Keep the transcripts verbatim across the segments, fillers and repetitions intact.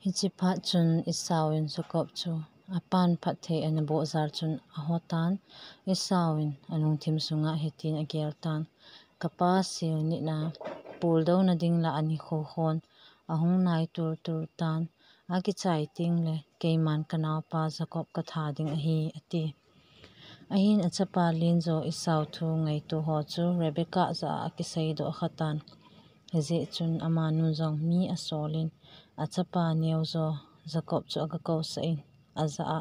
Hiche phat chun Esau in Jacob chu apan phatthei ana boh jal chun ahotan. Esau in alungthim sunga hitin agel tan, "Kapa sil nina, puldouna ding lah a nikho hon ahung nai tultul tan, akichai teng le keiman kanaopa Jacob katha ding ahi," ati. Ahin achapa lenjo Esau thu ngaito ho chu Rebekah jah a akiseidoh khatan. Hijeh chun amanu jong mi asolin, achapa neojo Jacob chu agakousah in, ajah a,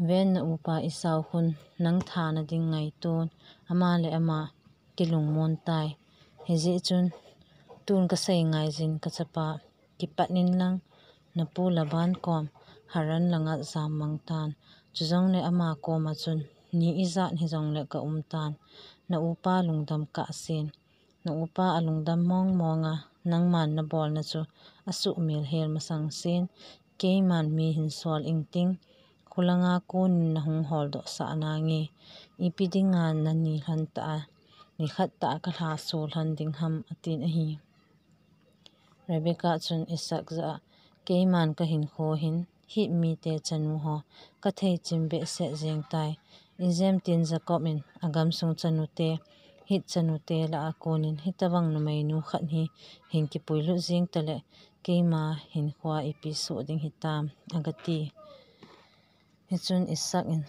"Ven, na upa Esau khun nang thana ding ngaiton, ama le ama kilungmon tai. Hijeh chun tun kasei ngaijin, kachapa, kipat in lang, napu Laban kom Haran langa jammang tan. Chujongle ama koma chun ni ijat hijongle kaum tan. Na upa lungdam kahsen. Na upa alungdam mong mong a, nangman nabolna chu asuhmil hel masang sen. Keiman mi hin sol ingting, khulanga konin nahung holdoh sah nange. Ipi dinga nani lhon tah a, nikhat tah a kalhaso lhon ding ham?" atin ahi. Rebekah chun Isaac jah a, "Keiman kahinkho hin Hit mite chanu ho kathei chim behseh jeng tai. Ijemtin Jacob in agamsung chanute, Hit chanute lah a konin hitabang numeinu khat hi hin kipuilut jeng tale, keima hinkhoa ipi soh ding hitam," agati. Hichun Isaac in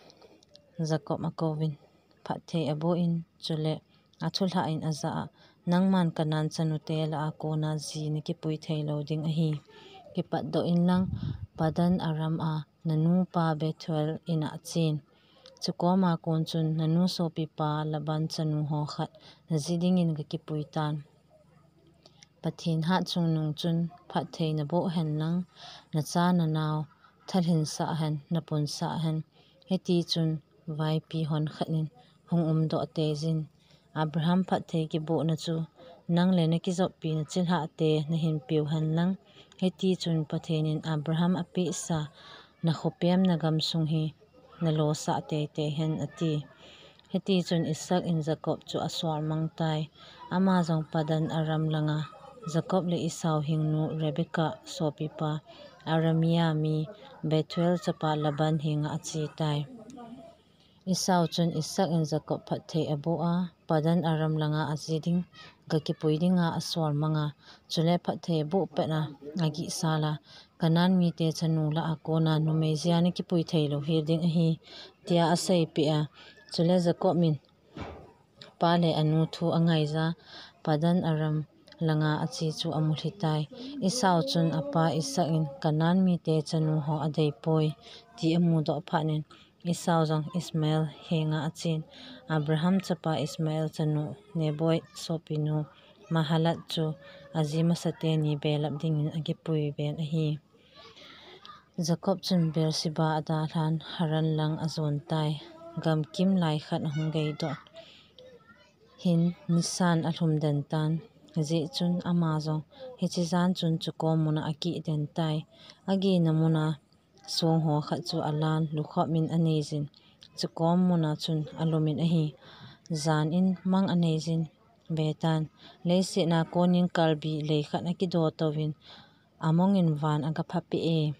Jacob akouvin, phatthei aboh in, chule athulhah in ajah a, "Nangman Canaan chanute lah a kona ji nakipui theilou ding ahi. Kipatdoh inlang Padan Aram a nanupa Bethuel in'a chen. Chukoma kon chun nanu sopipa Laban chanu ho khat naji dingin gakipui tan. Pathen hatchungnung chun phatthei naboh henlang, nacha nanao thalhinsah hen, napunsah hen. Hiti chun vaipi hon khat in hung umdoh teijin. Abraham phatthei kibohna chu nang le nakijoppi nachilhahte nahin peu henlang. Hiti chun Pathen in Abraham apehsa nakhopem nagamsung hi nalosah teitei hen," ati. Hiti chun Isaac in Jacob chu asolmang tai. Ama jong Padan Aram langa Jacob le Esau hingnu Rebekah sopipa Aramea mi Bethuel chapa Laban henga ache tai. Esau chun Isaac in Jacob phatthei aboh a, Padan Aram langa aji ding, gakipui dinga asolmang a, chule phatthei aboh pet a agihsal a, "Canaan mite chanu lah a kona numei jia nakipui theilou hel ding ahi," tia aseipeh a. Chule Jacob in apa le anu thu angaija, Padan Aram langa ache chu amulhi tai. Esau chun apa Isaac in Canaan mite chanu ho adeipoi ti amudoh phat in, Esau jong Ishmael henga achen, Abraham chapa Ishmael chanu Nebaioth sopinu Mahalat chu aji masateni belap dingin akipui ven ahi. Jacob chun Beersheba adalhan Haran lang ajon tai. Gamkim lai khat ahung geidoh hin nisan alhum den tan. Hijeh chun ama jong hiche jan chun chukom muna akihden tai. Agena muna songho khat chu alan, lukhop in aneijin, chukom muna chun alumin ahi. Jan in mang aneijin, vetan, leiset a konin kalbi lei khat akido touvin, amongin van agaphapeh e.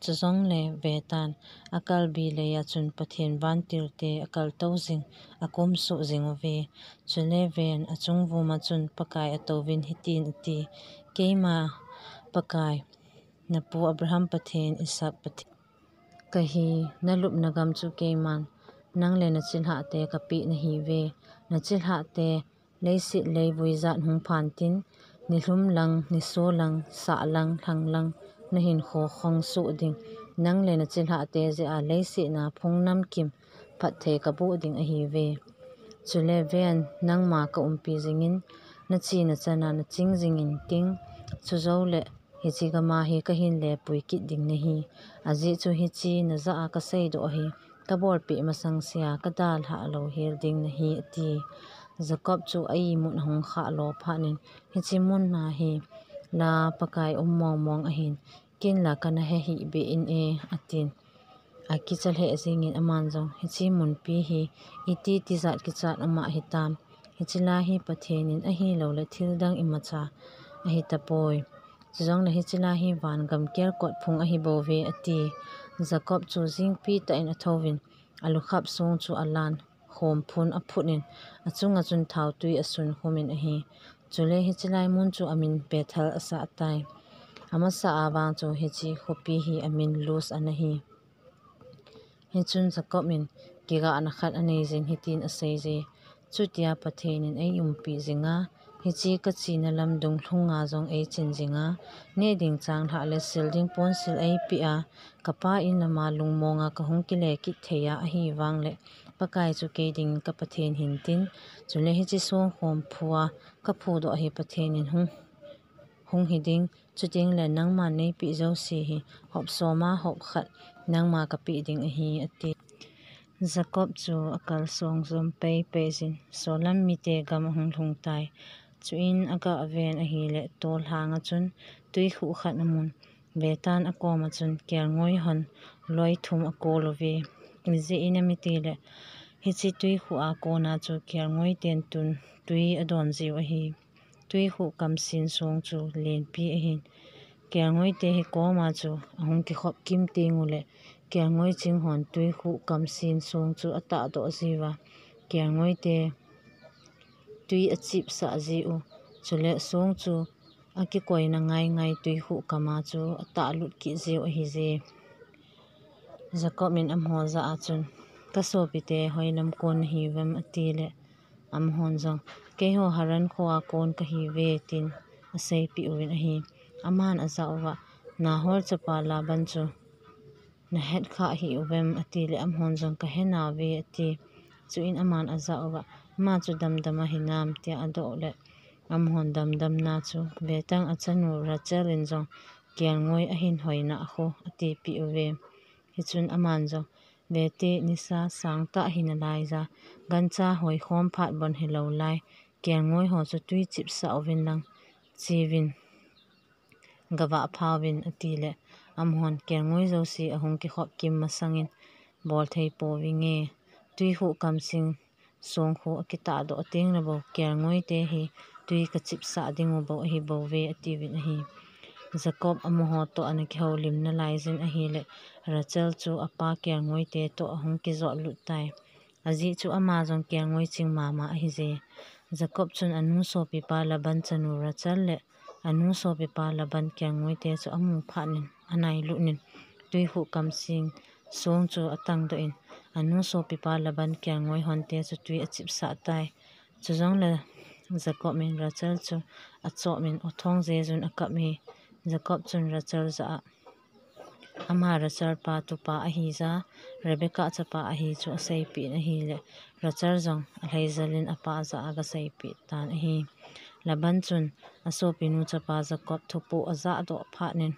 Chujongle vetan, akalbi leiya chun Pathen vantilte akaltou jing, akumsuh jing uve. Chule ven, achungvuma chun Pakai atouvin hitin ati, "Keima Pakai, napu Abraham Pathen, Isaac Pathen kahi, nalupna gam chu keiman nang le nachilhahte kapeh nahiuve. Nachilhahte leiset leivui jat hung phan tin, nilhum lang, niso lang, sah lang, lhang lang, nahinkho khongsoh ding, nang le nachilhahte jeh a leiset a phung namkim phatthei kaboh ding ahiuve. Chule ven, nangma kaumpi jingin, nachena chana naching jingin ting, chujoule hiche gama hi kahin lepui kit ding nahi. Ajeh chu hiche najah a kaseidoh hi kabolpeh masang sea kadalhah lou hel ding nahi," ati. Jacob chu a-imut ahung khah lo phat in, "Hiche mun a hi la Pakai um mong mong ahin, ken la kana he hih beh in e," atin. Akicha lheh jingin aman jong, "Hiche munpi hi iti tijat kichat ama hitam? Hiche la hi Pathen in ahiloule thildang imacha ahitapoi. Chujongle hiche lai hi van gam kelkot phung ahi bouve, ati. Jacob chu jingpi tah in athouvin, alukhap song chu alan, khomphun aphut in, achunga chun thautui asun khum in ahi. Chule hiche lai mun chu amin Bethel asah tai. Amasa a vang chu hiche khopi hi amin Luz ana hi. Hichun Jacob in kigahna khat anei jin hitin asei je, Chutia Pathen in eiumpi jinga, hiche kachena lam dunglhunga jong eichin jinga, neh ding changlhah le sil ding ponsil eipeh a, kapa in lama lungmonga kahung kile kit thei a, ahivang le Pakai chu kei dingin ka Pathen hintin, chule hiche song khomphua kaphudoh hi Pathen in hung, hung hiding, chutengle nangman neipeh jouse hi hop soma hop khat nangma kapeh ding ahi, ati. Jacob chu akalsong jom peipei jin, solam mite gam ahung lhung tai. Chuin agah ven ahile, tolhanga chun tuikhuh khat amun. Vetan akoma chun kelngoi hon loi thum akol uve. Ijeh inem itile, hiche tuikhuh a kona chu kelngoiten tun tui adon jiu ahi. Tuikhuh kamsin song chu lenpi ahin. Kelngoite hi koma chu ahung kikhop kim tengule, kelngoi ching hon tuikhuh kamsin song chu atahdoh jiuva, kelngoite tui achipsah jiu, chule song chu akikoina ngaingai tuikhuh kama chu atahlut kit jiu ahije. Jacob in amaho jah a chun, Kasopite, hoilam kon nahiuvem, atile, amahon jong, Keiho Haran khoa kon kahiuve, tin aseipeh uvin ahi. Aman ajah uva, Nahor chapa Laban chu nahetkhah hih uvem, atile, amahon jong, Kahenauve, ati. Chuin aman ajah uva, Ama chu damdam ahinam, tia adoh le, amahon damdamna chu, Vetang achanu Rachel in jong kelngoi ahin hoina khu atipeh uve. Hichun aman jong, Vete, nisa sangtah hina laija, gancha hoikhom phat bon hilou lai, kelngoi ho chu tui chipsah uvin lang, cheuvin, gavah phauvin, atile, amahon kelngoi jouse ahung kikhop kim masangin, Bolthei pouvinge, tuikhuh kamsin song khu akitahdoh tengle bou kelngoite hi tui kachipsah dingu bou ahibouve, atiuvin ahi. Jacob amaho toh ana kihoulim nalaijin ahile, Rachel chu apa kelngoite toh ahung kijotlut tai. Ajeh chu ama jong kelngoi ching mama ahije. Jacob chun anu sopipa Laban chanu Rachel le anu sopipa Laban kelngoite chu amu phatnin anailut in, tuikhuh kamsin song chu atangdoh in, anu sopipa Laban kelngoi honte chu tui achipsah tai. Chujongle Jacob in Rachel chu achopin, othong jejun akapin, Jacob chun Rachel jah a, ama Rachel pa tupa ahija, Rebecca chapa ahi chu aseipeh in ahile, Rachel jong alhaijalin apa jah a agaseipeh tan ahi. Laban chun asopinu chapa Jacob thupoh ajahdoh phatnin,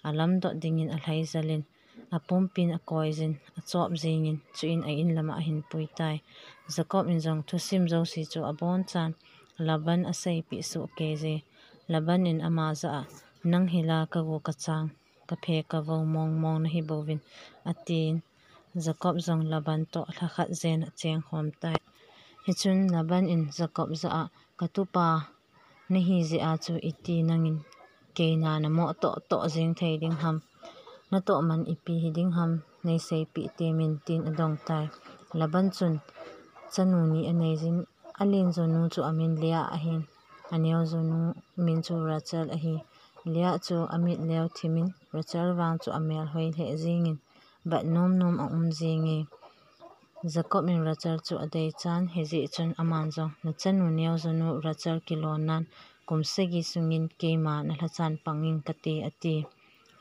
alamdot dingin alhaijalin, apumpin akoijin, achop jingin, chuin a-in lama ahinpui tai. Jacob in jong thusim jouse chu abonchan Laban aseipeh sohkeije. Laban in ama jah a, Nang hila kagu kachang, kaphe kavou mongmong nahibouvin, atin, Jacob jong Laban toh lhakhat jen achengkhom tai. Hichun Laban in Jacob jah a, Katupa nahi jeh a chu iti nangin keina namoh tohtoh jeng thei ding ham, natoh man ipi hiding ham, neiseipeh temin, tin adong tai. Laban chun chanu ni aneijin, alen jonu chu amin Leah ahin, aneo jonu min chu Rachel ahi. Leah chu amit leu thimin, Rachel vang chu amel hoi lheh jengin, bat nomnom aum jenge. Jacob in Rachel chu adeichan, hijeh chun aman jong, Nachanu neo jonu Rachel kilonnan kum sagi sungin keima nalhachan pangin kate, ati.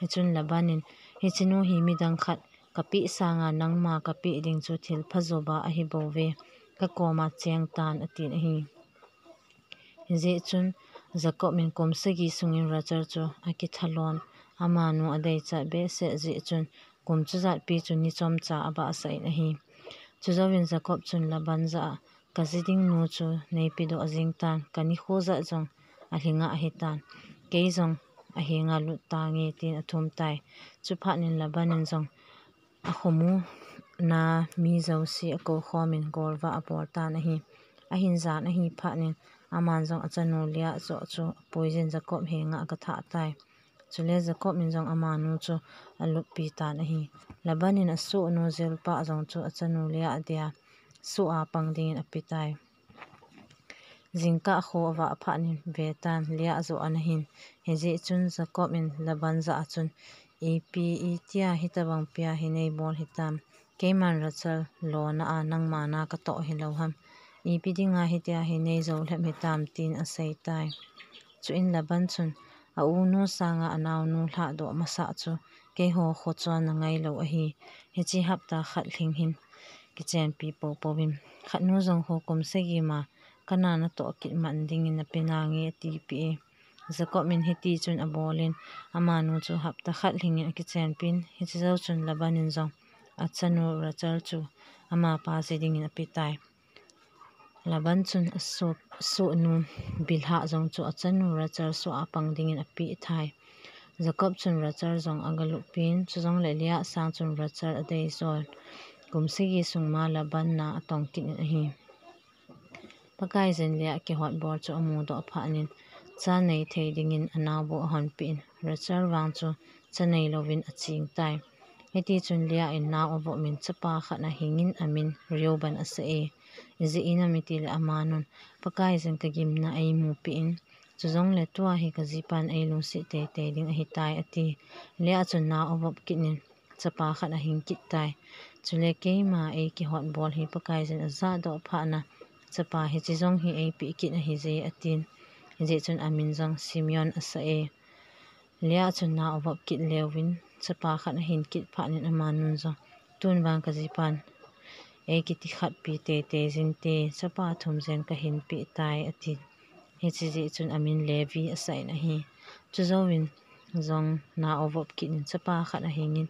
Hichun Laban in, Hichenu hi midang khat kapeh sanga nangma kapeh ding chu thilpha joba ahibouve, kakoma chengtan, atin ahi. Hijeh chun Jacob in kum sagi sungin Rachel chu akithalon, amanu adeichat behseh jeh chun kum chujatpi chu ni chomcha abahsah in ahi. Chujouvin Jacob chun Laban jah a, Kaji ding nu chu neipedoh jengtan, kanikho jat jong alhinga ahitan, kei jong ahenga lut tange, tin athum tai. Chuphatnin Laban in jong akhomuna mi jouse akoukhomin golvah aboltan ahi. Ahin jan ahi phatnin aman jong achanu Leah joh chu apuijin Jacob henga agathah tai. Chule Jacob in jong amanu chu aluppi tan ahi. Laban in asohnu Zilpah jong chu achanu Leah dia soh a pang dingin apetai. Jingkah kho avah phat in vetan Leah joh ana hin. Hijeh chun Jacob in Laban jah a chun, Ipi itia hitobang pia hi neibol hitam? Keiman Rachel lona a nangma na katoh hilou ham? Ipi dinga hitia hi neijou lhep hitam? tin aseitai. Chuin Laban chun, A unu sanga anaonu lhahdoh masah chu keiho kho chonna ngailou ahi. Hiche hapta khat lhing hin kichenpi poupou vin, khatnu jong kho kum sagi ma kana natoh kit man dingin napeh nange, atipeh e. Jacob in hitichun abolin, amanu chu hapta khat lhingin akichenpin, hiche jou chun Laban in jong achanu Rachel chu amapa ji dingin apetai. Laban chun asoh, asohnu Bilhah jong chu achanu Rachel soh a pang dingin apehtai. Jacob chun Rachel jong agalupin, chujongle Leah sang chun Rachel adeijun, kum sagi sung ma Laban na atong kit in ahi. Pakaiyin Leah kihotbol chu amudoh phat in, cha neithei dingin anaobu ahonpeh in, Rachel vang chu cha neilouvin achingtai. Hitichun Leah in nao avop in chapa khat ahingin amin Reuben asah e. Ijeh inem itile amanun, Pakaiyin kagimna eimupeh in, chujongle tua hi kajipan eilungset teitei ding ahitai, ati. Leah chun nao avop kit in, chapa khat ahing kit tai. Chule keima eikihotbol hi Pakaiyin ajahdoh phatna chapa hiche jong hi eipeh kit ahije, atin. Hijeh chun amin jong Simeon asah e. Leah chun nao avop kit leuvin, chapa khat ahin kit phat in amanun jong, Tun vang kajipan eikiti khatpi teitei jinte, chapa thum jen kahinpeh tai, atin. Hiche jeh chun amin Levi asah in ahi. Chujouvin jong nao avop kit in chapa khat ahingin,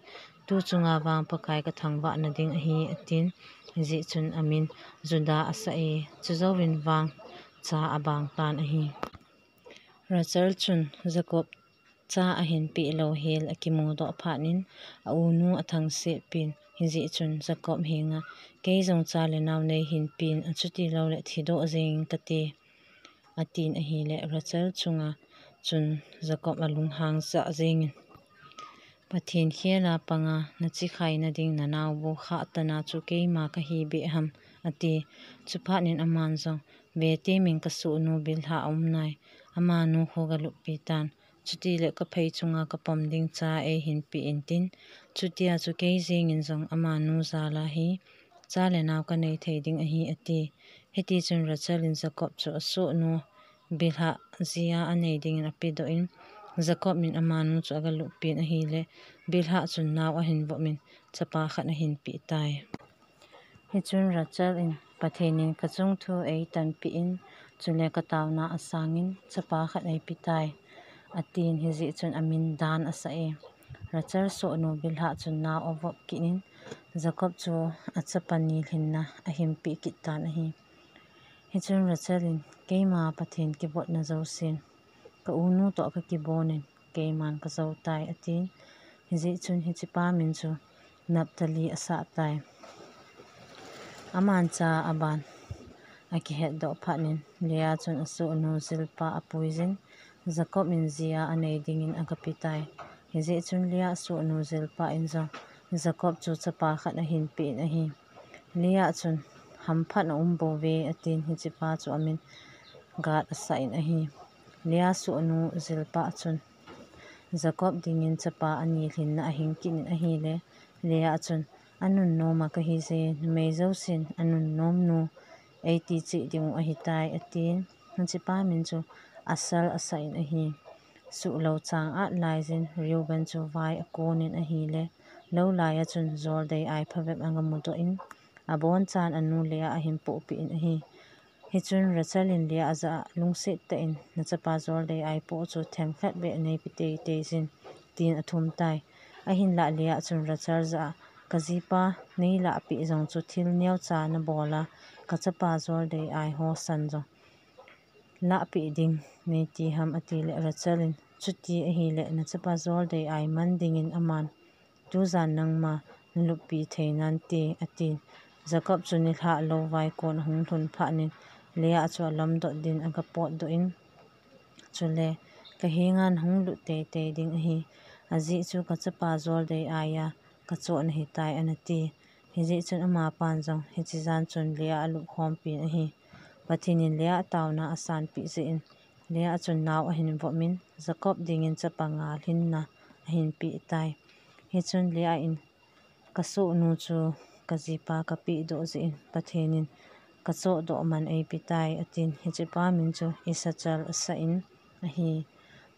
Tu chunga vang Pakai kathangvahna ding ahi, atin. Hijeh chun amin Judah asah e. Chujouvin vang cha abang tan ahi. Rachel chun Jacob cha ahinpeh lou hel akimudoh phat in, a-unu athangsetpin, hijeh chun Jacob henga, Kei jong cha le nao neihinpen, achutiloule thidoh jeng kate, atin ahile, Rachel chunga chun Jacob alunghang jah jengin, Pathen khela panga nachikhaina ding nanaobu khahtana chu keima kahi beh ham, ati. Chuphat in aman jong, Vete min kasohnu Bilhah aumnai, amanu kho galuppi tan, chutile kaphei chunga kapom ding cha eihinpeh intin, chutia chu kei jengin jong amanu jala hi cha le nao kaneithei ding ahi, ati. Hitichun Rachel in Jacob chu asohnu Bilhah jia anei dingin apedoh in, Jacob in amanu chu agaluppin ahile, Bilhah chun nao ahinvop in chapa khat ahinpeh tai. Hichun Rachel in, Pathen in kachungthu eitanpeh in, chule kataona asangin chapa khat eipetai, atin. Hijeh chun amin Dan asah e. Rachel sohnu Bilhah chun nao avop kit in, Jacob chu achapa ni lhinna ahinpeh kit tan ahi. Hichun Rachel in, Keima Pathen kivopna jousen ka-unu toh kakibonin, keiman kajoutai, atin. Hijeh chun hichepa min chu Naphtali asahtai. Aman cha aban akihetdoh phat in, Leah chun asohnu Zilpah apuiyin, Jacob in jia anei dingin agapetai. Hijeh chun Leah sohnu Zilpah in jong Jacob chu chapa khat ahinpeh in ahi. Leah chun, Hamphatna aumbouve, atin. Hichepa chu amin Gad asah in ahi. Leah sohnu Zilpah chun Jacob dingin chapa ani lhinna ahing kit in ahile, Leah chun, Anunnom a kahije, numei jousen anunnomnu eiti cheh dingu ahitai, atin. Hichepa min chu Asel asah in ahi. Suhlou chang at laiyin Reuben chu vai akonin ahile, lou laiya chun joldei ai phabep agamudoh in, abonchan anu Leah ahinpohpeh in ahi. Hichun Rachel in Leah jah a, Lungset tah in nachapa joldei aipoh chu themkhat beh neipe teitei jin, tin athumtai. Ahinlah Leah chun Rachel jah a, Kajipa neilahpeh jong chu thil neocha nabol a, kachapa joldei aiho san jong lahpeh ding neiti ham, atile, Rachel in, Chuti ahile nachapa joldei ai man dingin aman tujan nangma naluppi thei nante, atin. Jacob chu nilhah lou vai kon ahung lhun phat in, Leah chu alamdot din aga potdoh in, chule, "Kahenga nahung lut teitei ding ahi, ajeh chu kachapa joldei aia kachoh nahitai," ana ti. Hijeh chun amapan jong hiche jan chun Leah alupkhompi in ahi. Pathen in Leah taona asanpeh jeh in, Leah chun nao ahin vop in, Jacob dingin chapa nga lhinna ahin peh tai. Hichun Leah in, "Kasohnu chu kajipa kapehdoh jeh in Pathen in kachohdoh man eipetai," atin, hichepa min chu Issachar asah in ahi.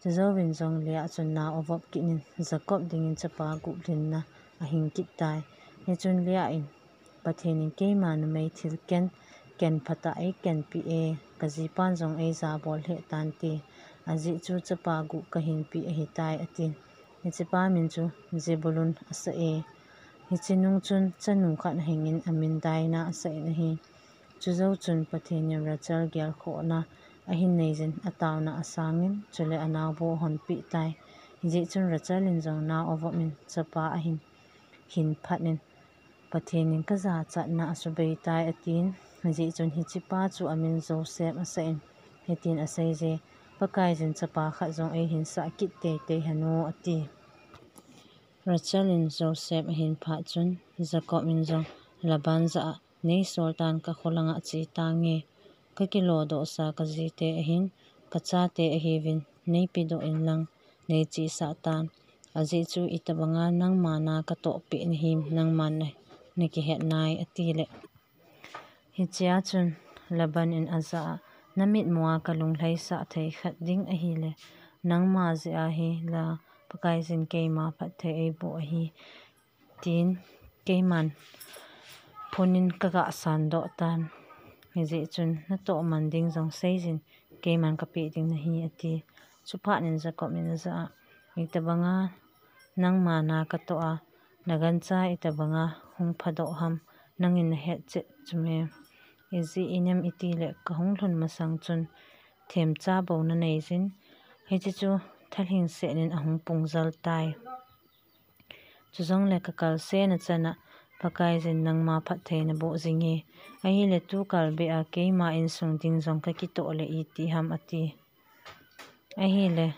Chujouvin jong Leah chun nao avop kit in, Jacob dingin chapa gup lhinna ahin kit tai. Hichun Leah in, "Pathen in keima numei thil ken, ken phatah eikenpeh e, kajipan jong eijabol lheh tante, ajeh chu chapa gup kahin peh ahitai," atin. Hichepa min chu Zebulun asah e. Hiche nung chun chanu khat ahingin amin Dinah asah in ahi. Chujou chun Pathen in Rachel gelkhohna ahin neijin ataona asangin, chule anaobu ahonpeh tai. Hijeh chun Rachel in jong nao avop in chapa ahin, hin phat in, "Pathen in kajachatna asubei tai," atin. Hijeh chun hichepa chu amin Joseph asah in, hitin aseije, "Pakaiyin chapa khat jong eihinsah kit teitei hen o," ati. Rachel in Joseph ahin phat chun, Jacob in jong Laban jah a, "Neisol tan kakholanga che tange, kakilodohsa kajite ahin, kachate ahiuvin, neipedoh inlang, neichesah tan. Ajeh chu itobanga nangma na katohpeh nahim, nangman na, nakihet nai," atile. Hichea chun Laban in ajah a, "Namitmua kalunglhaisah thei khat ding ahile, nangma jeh a hi la Pakaiyin keima phatthei eiboh ahi, tin keiman phunin kaga sandoh tan. Hijeh chun natoh man ding jong seiyin, keiman kapeh ding nahi," ati. Chuphat in Jacob in ajah a, "Itobanga nangma na katoh a, nagancha itobanga hung phadoh ham, nangin nahet chet chu me. Ijeh inem itile kahung lhun masang chun themcha bou naneijin, hiche chu thalhingset in ahung pungjal tai. Chujongle kakalsena chan a Pakaiyin nangma phatthei naboh jinge. Ahile tukal beh a keima insung ding jong kakitoh le iti ham," ati. Ahile,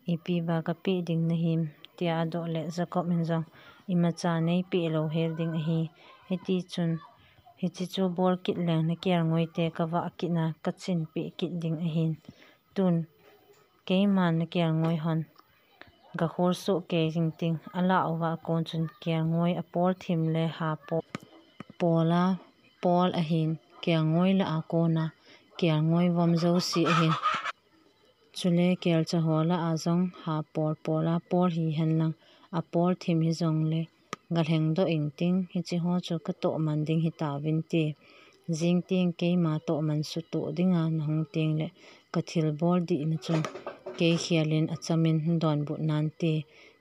"Ipi ba kapeh ding nahim?" tia adoh le Jacob in jong, "Imacha neipeh louhel ding ahi. Hitichun, hiche chu bol kit leng nakelngoite kavah kit na kachinpeh kit ding ahin. Tun, keiman nakelngoi hon gakhol soh kei jing ting, alah uva akon chun kelngoi apol thim le ha pol, pol a pol ahin, kelngoi lah a kona kelngoi vom jouse ahin. Chule kelcha ho lah a jong ha pol pol a pol hihen lang, apol thim hijongle galhengdoh inting, hiche ho chu katoh man ding hitauvin te. Jing teng keima toh man sutoh dinga nahung tengle, kathilbol dihna chun kei khel in achamin nadonbut nante.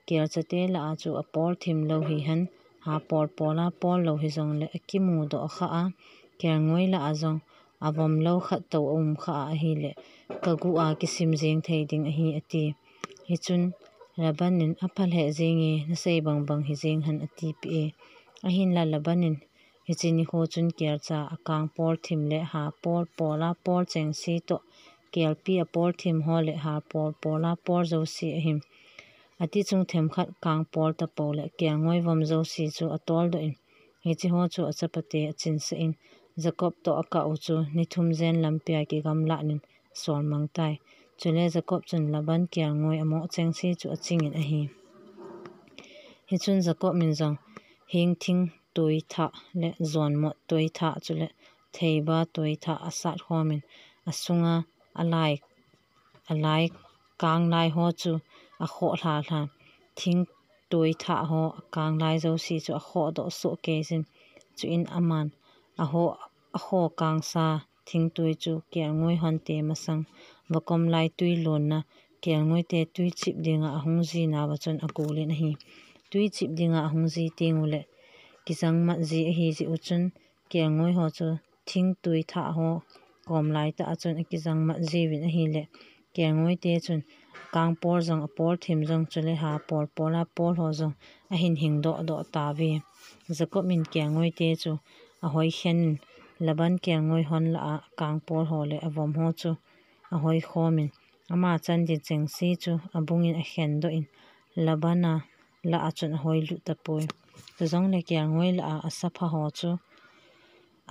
Kelchate lah a chu apol thim lou hihen, ha pol pol a pol lou hijongle akimudoh khah a, kelngoi lah a jong avom lou khat toh aum khah a ahile, kaguh a kisim jeng thei ding ahi," ati. Hichun Laban in, "Apha lheh jenge, nasei bangbang hijeng hen," atipeh e. Ahinla Laban in, "Hiche nikho chun kelcha akang pol thim le ha pol pol a pol chengse toh, kelpi apol thim ho le ha pol pol a pol jouse ahin, ati chung themkhat kang pol tapou le kelngoi vom jouse chu atoldoh in, hiche ho chu achapate achinsah in, Jacob toh akah u chu ni thum jen lampia kigamlat in solmang tai. Chule Jacob chun Laban kelngoi amoh chengse chu achingin ahi. Hichun Jacob in jong hingthing tuithah le jonmot tuithah chule theiba tuithah asat khomin, asunga alai, alai kanglai ho chu akhoh lhalha, thing tuithah ho akanglai jouse chu akhohdoh soh keijin, chuin aman aho, akho kangsa thingtui chu kelngoi honte masang vakom lai tui lonna, kelngoite tui chip dinga ahung jinauva chun agolin ahi. Tui chip dinga ahung ji tengule kijangmat ji ahi jeh u chun, kelngoi ho chu thingtui thah ho kom laitah a chun akijangmat jiuvin ahile, kelngoite chun kangpol jong apol thim jong chule ha pol pol a pol ho jong ahin hingdoh doh tauve. Jacob in kelngoite chu ahoikhen in Laban kelngoi hon lah a kangpol ho le avom ho chu ahoi khomin, ama chan din chengse chu abungin akhendoh in, Laban a lah a chun ahoi lut tapoi. Chujongle kelngoi lah a asapha ho chu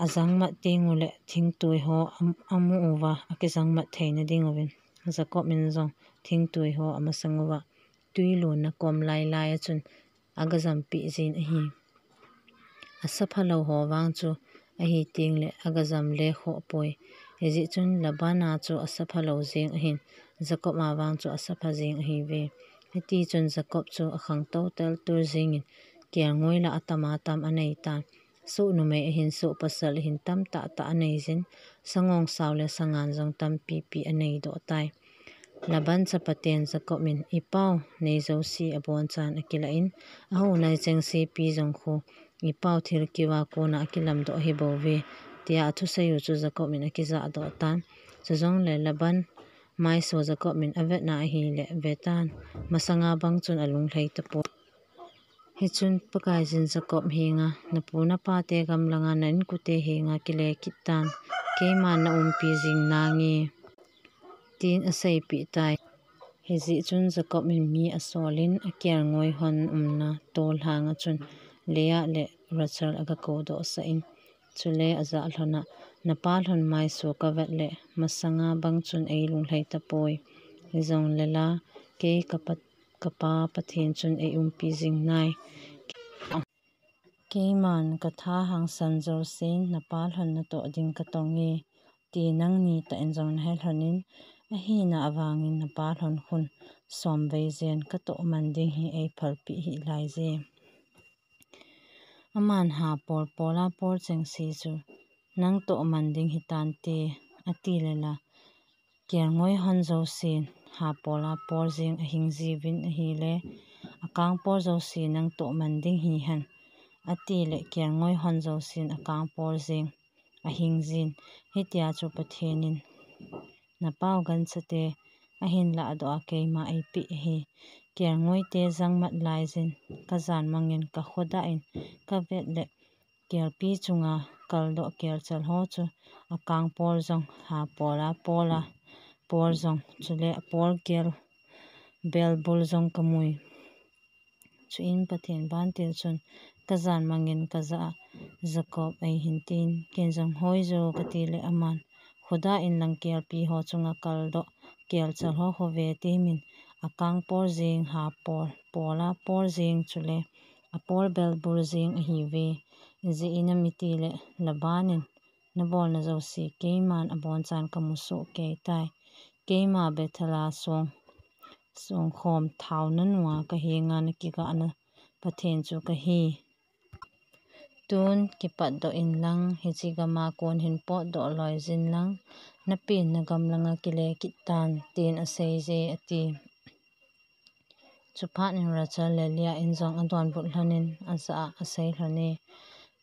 ajangmat teng u le thingtui ho am-, amu uva akijangmat theina ding uvin, Jacob in jong thingtui ho amasang uva tuilunna kom lailai a chun agajampeh jin ahi. Asapha lou ho vang chu ahi tengle agajam le khoh poi. Hijeh chun Laban a chu asapha lou jeng ahin, Jacob a vang chu asapha jeng ahiuve. Hiti chun Jacob chu akhangtou teltul jengin, kelngoi lah a tam a tam anei tan. Soh numei ahin, soh pasal ahin, tamtah tah anei jin, sangong sao le sangan jong tampipi anei doh tai. Laban chapaten Jacob in, "Ipau nei jouse abonchan akilah in, ahou nai chengsepi jong khu ipau thilkeu a kona akilamdoh ahibouve," tia athusei u chu Jacob in akijahdoh tan. Chujongle Laban maiso Jacob in avetna ahile vetan, masanga bang chun alunglhai tapoi. Hichun Pakaiyin Jacob henga, "Napu napate gamlanga na inkote henga kile kit tan, keiman na umpi jing nange," tin aseipeh tai. Hijeh chun Jacob in mi asolin akelngoi hon umna tol lhanga chun Leah le Rachel agakoudoh sah in, chule ajah lhona, "Napa lhon maiso kavet le masanga bang chun eilunglhai tapoi. Hijongle la, kei kapa, kapa Pathen chun eiumpi jing nai. Keiman katha hangsan jousen napa lhon natoh ding katonge, ti nangni tah in jong nahe lhonin, ahina avangin napa lhon khun somvei jen katoh man ding hi eiphalpeh hih laije. Aman ha pol pola pol chengse chu nangtoh man ding hitante," ati le la, "Kelngoi hon jousen ha pola pol jeng ahing jiuvin ahile, akangpol jouse nangtoh man ding hihen," ati le kelngoi hon jousen akangpol jeng ahing jin. Hitia chu Pathen in, "Napau ganchate ahin lahdoh a keima eipeh ahi. Kelngoite jangmat laijin kajan mangin kakhodah in kavet le kelpi chunga kaldoh kelchal ho chu akangpol jong, ha pola pola pol jong, chule apol kel belbul jong kamui. Chuin Pathen vantil chun kajan mangin kajah a, Jacob eihin tin, ken jong hoijo kati le aman, khodah in lang kelpi ho chunga kaldoh kelchal ho khove temin, akangpol jeng, ha pol pola pol jeng, chule apol belbul jeng ahiuve. Ijeh inem itile Laban in nabolna jouse keiman abonchan kamu soh kei tai. Keima Bethel a song, songkhom thao nanua kahenga nakigahna Pathen chu kahi. Tun kipatdoh inlang, hiche gama kon hin potdoh loijin lang, napenna gamlanga kile kit tan," tin aseije, ati. Chuphat in Rachel le Leah in jong adonbut lhonin ajah a asei lhone,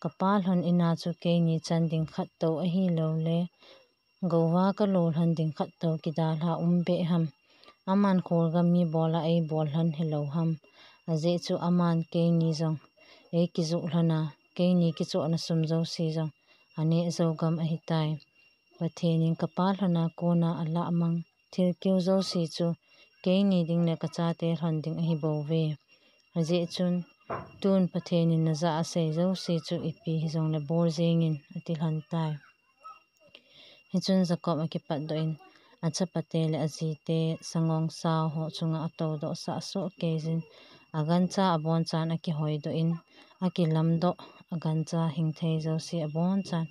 "Kapa lhon ina chu keini chan ding khattou ahiloule gouva kalo lhon ding khattou kidalha um beh ham? Aman kholgam mi bola eibol lhon hilou ham? Ajeh chu aman keini jong eikijoh lhona, keini kichohna sum jouse jong aneh jou gam ahitai. Pathen in kapa lhona kona alah mang thilkeu jouse chu keini ding le kachate lhon ding ahibouve. Ajeh chun tun Pathen in najah a asei jouse chu ipi hijongle bol jengin," ati lhon tai. Hichun Jacob akipatdoh in, achapate le ajite sangong sao ho chunga atoudoh sah asoh keijin, agancha abonchan akihoidoh in, akilamdoh agancha hingthei jouse abonchan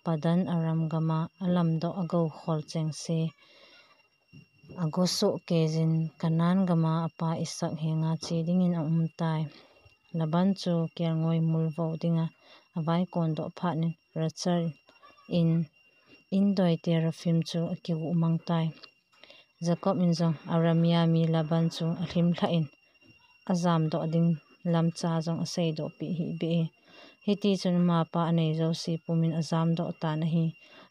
Padan Aram gama alamdoh agou khol chengse agosoh keijin, Canaan gama apa Isaac henga che dingin aumtai. Laban chu kelngoi mulvou dinga avaikondoh phat in Rachel in indoi teraphim chu akiguh mangtai. Jacob in jong Aramea mi Laban chu alhimlhah in ajamdoh ding lamcha jong aseidohpeh hih beh e. Hitichun amapa anei jouse pumin ajamdoh tan ahi.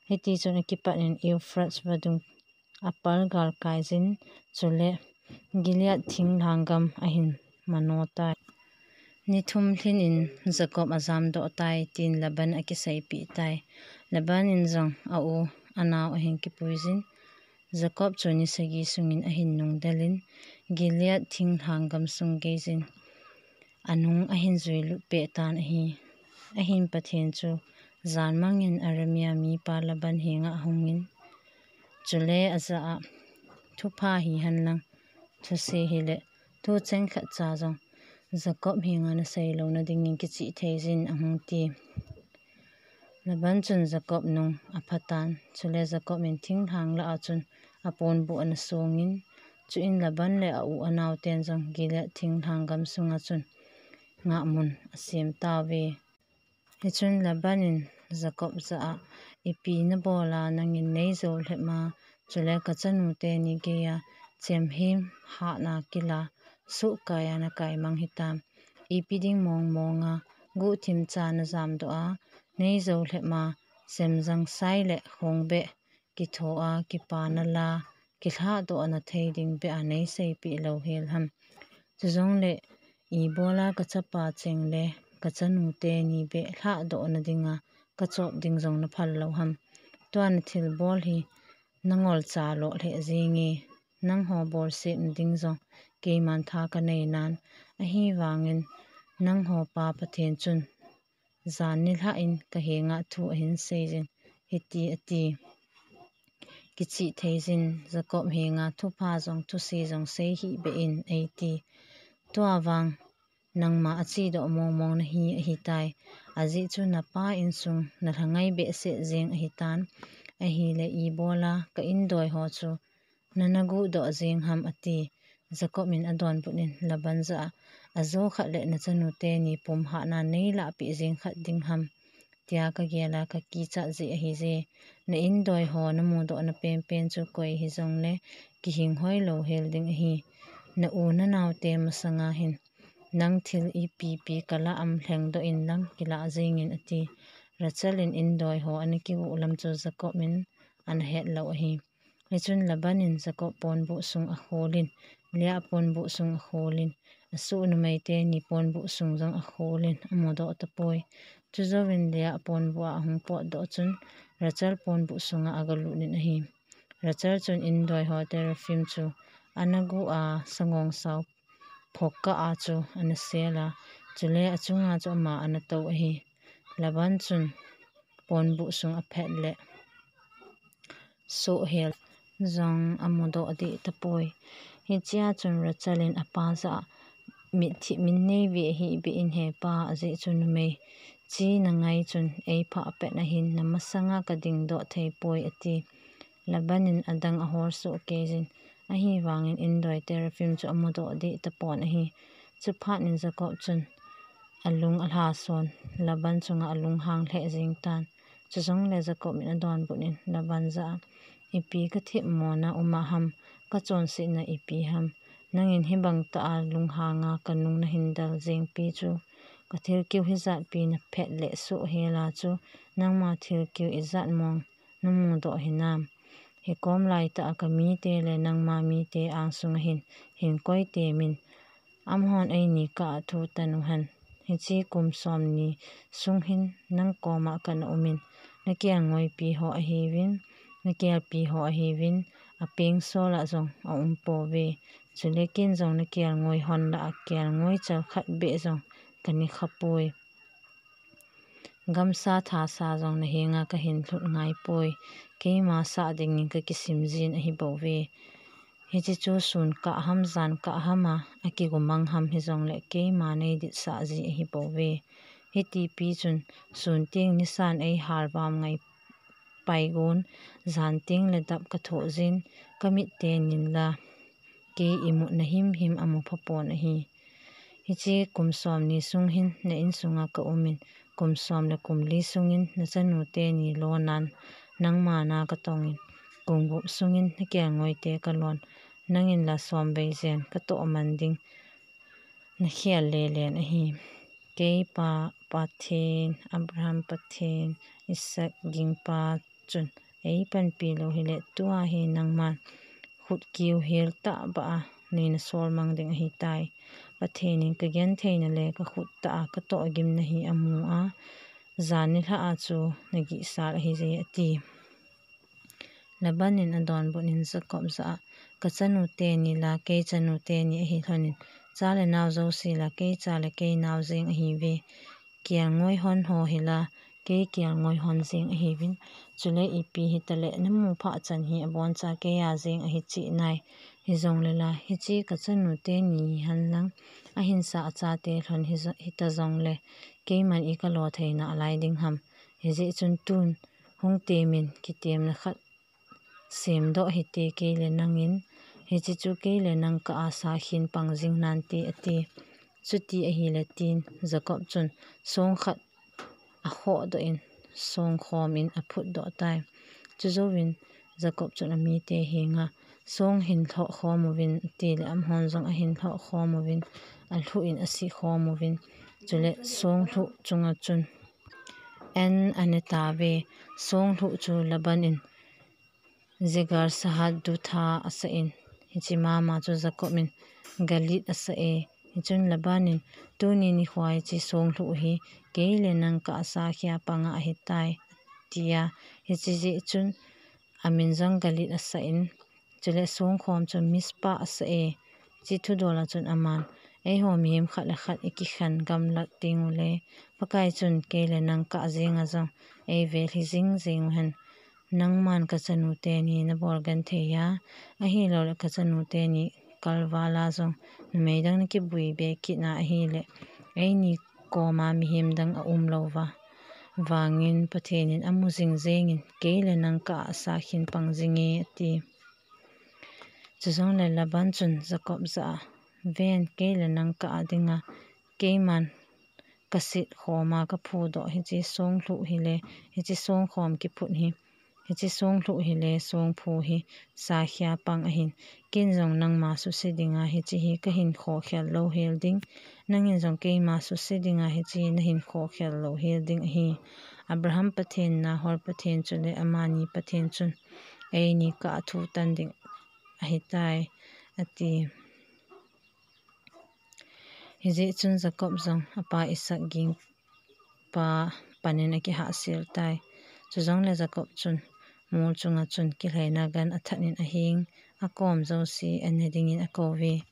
Hitichun akipat in Euphrates vadung apal galkaijin, chule Gilead thinglhang gam ahin manotai. Ni thum lhin in Jacob ajamdoh tai, tin Laban akiseipeh tai. Laban in jong a u a nau ahin kipuijin, Jacob chu ni sagi sungin ahin nungdelin, Gilead thinglhang gam sung geijin anung ahin juilut peh tan ahi. Ahin Pathen chu jan mangin Aramia mipa Laban henga ahungin, chule ajah a, Thupha hihen lang, thuse hile, thu cheng khat cha jong Jacob henga nasei louna dingin kichih theijin ahung ti. Laban chun Jacob nung apha tan, chule Jacob in thinglhang lah a chun aponbuh ana songin, chuin Laban le a u a nauten jong Gilead thinglhang gam sunga chun ngahmun asem tauve. Hichun Laban in Jacob jah a, Ipi nabol a nangin nei jou lhep ma, chule kachanu teni geiya chemhim hatna kila, suhkai a nakai mang hitam? Ipi ding mong mong a guhthim cha najam doh a, nei jou lhep ma, semjang sai le khongbeh kitho a kipana la kilhahdoh na thei ding beh a nei seipeh lou hel ham? Chujongle, ibola kachapa cheng le kachanu teni beh lhahdoh na dinga kachop ding jong naphal lou ham? Tua nathilbol hi nangolcha loh lheh jenge, nangho bolsetna ding jong keiman tha kanei nan, ahivangin nangho pa Pathen chun jan nilhah in kahenga thu ahin seijin, hiti ati. Kichih theijin, Jacob henga thupha jong thuse jong sei hih beh in, eiti. Tua vang nangma achedoh mong mong nahi ahitai. Ajeh chu napa insung nalhangai behseh jeng ahitan. Ahile ibola ka indoi ho chu nana guhdoh jeng ham, ati. Jacob in adonbut in Laban jah a, Ajo khat le nachanu teni pum hatna nei lahpeh jeng khat ding ham, tia kagel a kakichat jeh ahije. Na indoi ho namudoh na penpen chu koi hijongle kihing hoi lou hel ding ahi. Na u nanaote masanga hin nang thil ipi pi kalah am lhengdoh in lang kilah jengin, ati. Rachel in indoi ho ana kiu lam chu Jacob in ana het lou ahi. Hichun Laban in Jacob ponbuh sung akholin, Leah ponbuh sung akholin, asuh numei teni ponbuh sung jong akholin, amudoh tapoi. Chujouvin Leah ponbuh a ahung potdoh chun Rachel ponbuh sunga agalut in ahi. Rachel chun indoi ho teraphim chu ana guh a, sangong sao phok kah a chu ana sel a, chule achunga chu ama ana tou ahi. Laban chun ponbuh sung aphet le sohhel jong amudoh deh tapoi. Hichea chun Rachel in apa jah a, Mitthip min nei ve hih beh in he pa, ajeh chu numei chi nangai chun eiphah pet nahin, namasanga kadingdoh theipoi, ati. Laban in adang ahol soh keijin, ahivangin indoi teraphim chu amudoh deh tapon ahi. Chuphat in Jacob chun alung alhason, Laban chunga alunghang lheh jeng tan. Chujongle Jacob in adonbut in Laban jah a, Ipi kathip mona uma ham, kachonsetna ipi ham? Nangin hibang tah a lunghanga kanung nahin del jengpi chu, kathilkeu hijatpi naphet le sohhel a chu, nangma thilkeu ijat mong namudoh hinam? Hikom laitah a kamite le nangma mite angsunga hin, hin koi temin, amahon eini kah a thu tan uhen. Hiche kum somni sung hin nang koma kana umin, nakelngoipi ho ahiuvin, nakelpi ho ahiuvin, apeng sol a jong aumpouve. Chule ken jong nakelngoi hon lah a kelngoi chal khat beh jong kane khapoi. Gamsa thasa jong nahenga kahin lhut ngaipoi. Keima sah dingin kakisim jin ahibouve. Hiche chu sun kah ham, jan kah ham a, akigumang ham hijongle keima neiditsah ji ahibouve. Hitipi chun sun teng nisan eihal vam ngai paigon, jan teng le dap kathoh jin, kamit tenin la kei imutna himhim amu phapon ahi. Hiche kum somni sung hin na insunga kaumin, kum som le kum li sungin nachanu teni lonan, nangma na katongin, kum gup sungin nakelngoite kalon, nangin la somvei jen katoh man ding nakhel lelen ahi. Keipa Pathen, Abraham Pathen, Isaac gingpa chun eipanpi lou hile, tua hi nangman khutkiu hel tahbeh a neina solmang ding ahitai. Pathen in kagentheina le kakhut tah a katoh gimna hi amu a, jan nilhah a chu nagihsal ahije, ati. Laban in adonbut in Jacob jah a, Kachanu teni la kei chanu teni ahi lhonin, cha le nao jouse la kei cha le kei nao jeng ahiuve. Kelngoi hon ho hi la kei kelngoi hon jeng ahiuvin, chule ipi hitaleh namu phah chan hi aboncha kei a jeng ahi cheh nai. Hijongle la, hiche kachanu teni hihen lang, ahinsah achate lhon hita jongle, keiman ikalo thei nalai ding ham? Hijeh chun tun, hung temin, kitemna khat semdoh hite, kei le nangin, hiche chu kei le nang kah a sakhin pang jing nante, ati. Chuti ahile tin, Jacob chun song khat akhohdoh in, song khom in aphutdoh tai. Chujouvin Jacob chun amite henga, song hin lhoh khom uvin, atile amahon jong ahin lhoh khom uvin, alhuh in asi khom uvin, chule song lhuh chunga chun an ane tauve. Song lhuh chu Laban in Jegar Sahadutha asah in, hiche mama chu Jacob in Galeed asah e. Hichun Laban in, tuni nikho hiche song lhuh hi kei le nang kah a sakhia panga ahitai, tia. Hiche jeh chun amin jong Galeed asah in, chule song khom chu Mizpah asah e. Hiche thudol a chun aman, eiho mihem khat le khat ikikhen gamlat tengule, Pakai chun kei le nang kah jenga jong eivel hi jing jeng uhen. Nangman kachanu teni nabol genthei a, ahilouleh kachanu teni kalval a jong numei dang nakibui be kitna ahile, eini koma mihem dang aumlou vangin Pathen in amu jing jengin, kei le nang kah a sakhin pang jinge, ati. Chujongle Laban chun Jacob jah a, ven, kei le nang kah a dinga keiman kaset khoma kaphudoh hiche song lhuh hile, hiche song khom kiphut hi, hiche song lhuh hile song phu hi sakhia pang ahin, ken jong nangma suse dinga hiche hi kahin khokhel louhel ding, nangin jong keima suse dinga hiche hi nahin khokhel louhel ding ahi. Abraham Pathen, Nahor Pathen chule amani Pathen chun eini kah a thutan ding ahitai, ati. Hijeh chun Jacob jong apa Isaac gingpa panin akihahsel tai. Chujongle Jacob chun mol chunga chun kilhaina gan athat in aheng, akom jouse ane dingin akouve.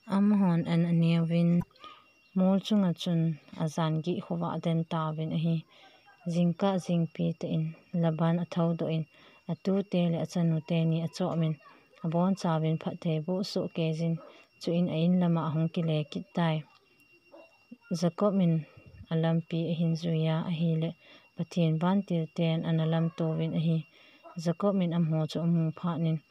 Amahon an aneuvin, mol chunga chun ajan gih khovah aden tauvin ahi. Jingkah jingpi tah in Laban athoudoh in, atute le achanu teni achopmin, abonchauvin phatthei boh sohkeijin, chuin a-in lama ahung kile kit tai. Jacob in alampi ahin juiya ahile, Pathen vantil ten ana lamtouvin ahi. Jacob in amaho chu amu phatnin,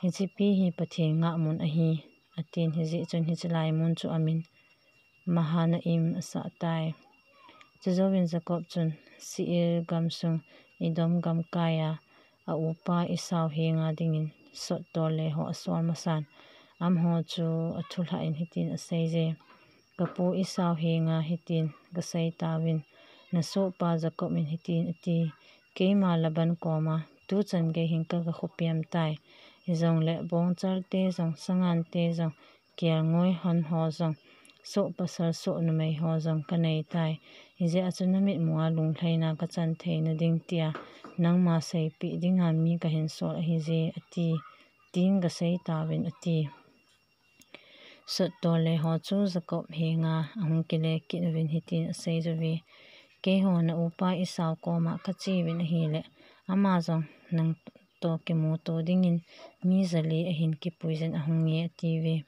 hichepi hi Pathen ngahmun ahi, atin. Hijeh chun hiche lai mun chu amin Mahanaim asah tai. Chujouvin Jacob chun Seir gamsung Edom gamkaiya aupa Esau henga dingin sottol leho asol masan, amaho chu athulhah in hitin aseije, Kapu Esau henga hitin kaseitauvin, nasohpa Jacob in hitin ati, keima Laban koma tuchan gei hin kagakhopiam tai. Hijongle bongchalte jong, sangante jong, kelngoi hon ho jong, soh pasal soh numei ho jong kaneitai. Hijeh a chu namitmua lunglhaina kachan theina ding tia nangma seipeh dinga mi kahinsol ahije, ati, tin kaseitauvin ati. Sottol leho chu Jacob henga ahung kile kit uvin hitin aseiyuve, keiho naupa Esau koma kacheuvin ahile, ama jong nangtoh kimuto dingin mi jali ahin kipuijin ahunge, atiuve.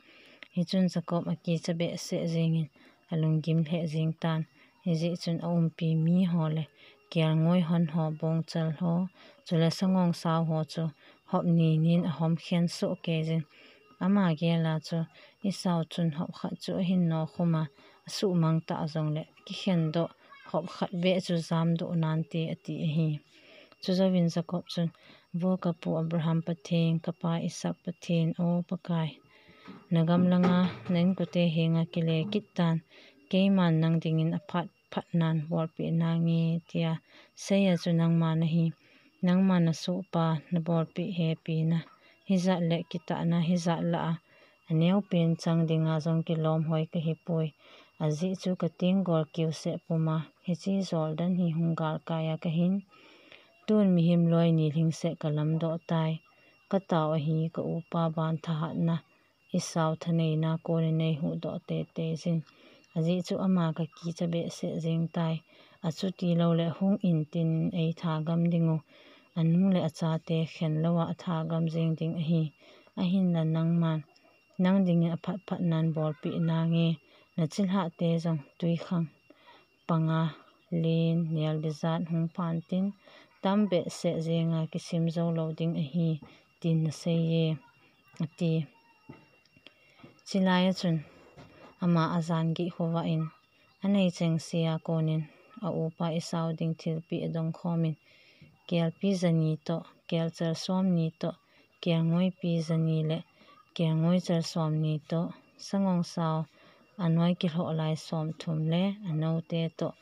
Hichun Jacob akicha behseh jengin alunggim lheh jengtan. Hijeh chun aumpi miho le kelngoi hon ho, bongchal ho, chule sangongsao ho chu hop ninin ahomkhen sohkeijin, ama gela chu Esau chun hop khat chu ahin nokhuma, asuhmang tah jongle kikhendoh hop khat beh chu jamdoh nante, ati ahi. Chujouvin Jacob chun, Vo kapu Abraham Pathen, kapa Isaac Pathen, O Pakai, nagam langa na-inkote henga kile kittan, keiman nang dingin aphat phatnan bolpeh nange, tia seiya chu nangma nahi. Nangma nasohpa nabolpeh hepina hijat le kitahna hijat lah a, aneopen chang dinga jong kilom hoi kahipoi. Ajeh chu ka tenggol keu seh puma hiche Jordan hi hung galkai a kahin. Tun mihem loi ni lhing seh ka lamdoh tai. Ka tao ahi, ka upa ban thahatna, Esau thaneina kon in nei huhdoh teitei jin. Ajeh chu ama ka kicha behseh jeng tai. Achuti lou le hung in tin in ei thagam ding u. Anu le achate khen lou a athagam jeng ding ahi. Ahinla nangman, nang dingin aphat phat nan bolpeh nange, na chilhah te jong twikhang panga len nel dizat hung phan tin, tam behseh jenga kisim jou lou ding ahi, tin na sei e, ati. Chulai a chun ama ajan gih khovah in, anei chengse a kon in a upa Esau ding thilpeh adong khom in, kelpi jani toh, kelchal som ni toh, kelngoipi jani le kelngoi chal som ni toh, sangongsao anoi kilhoh lai som thum le anoute toh,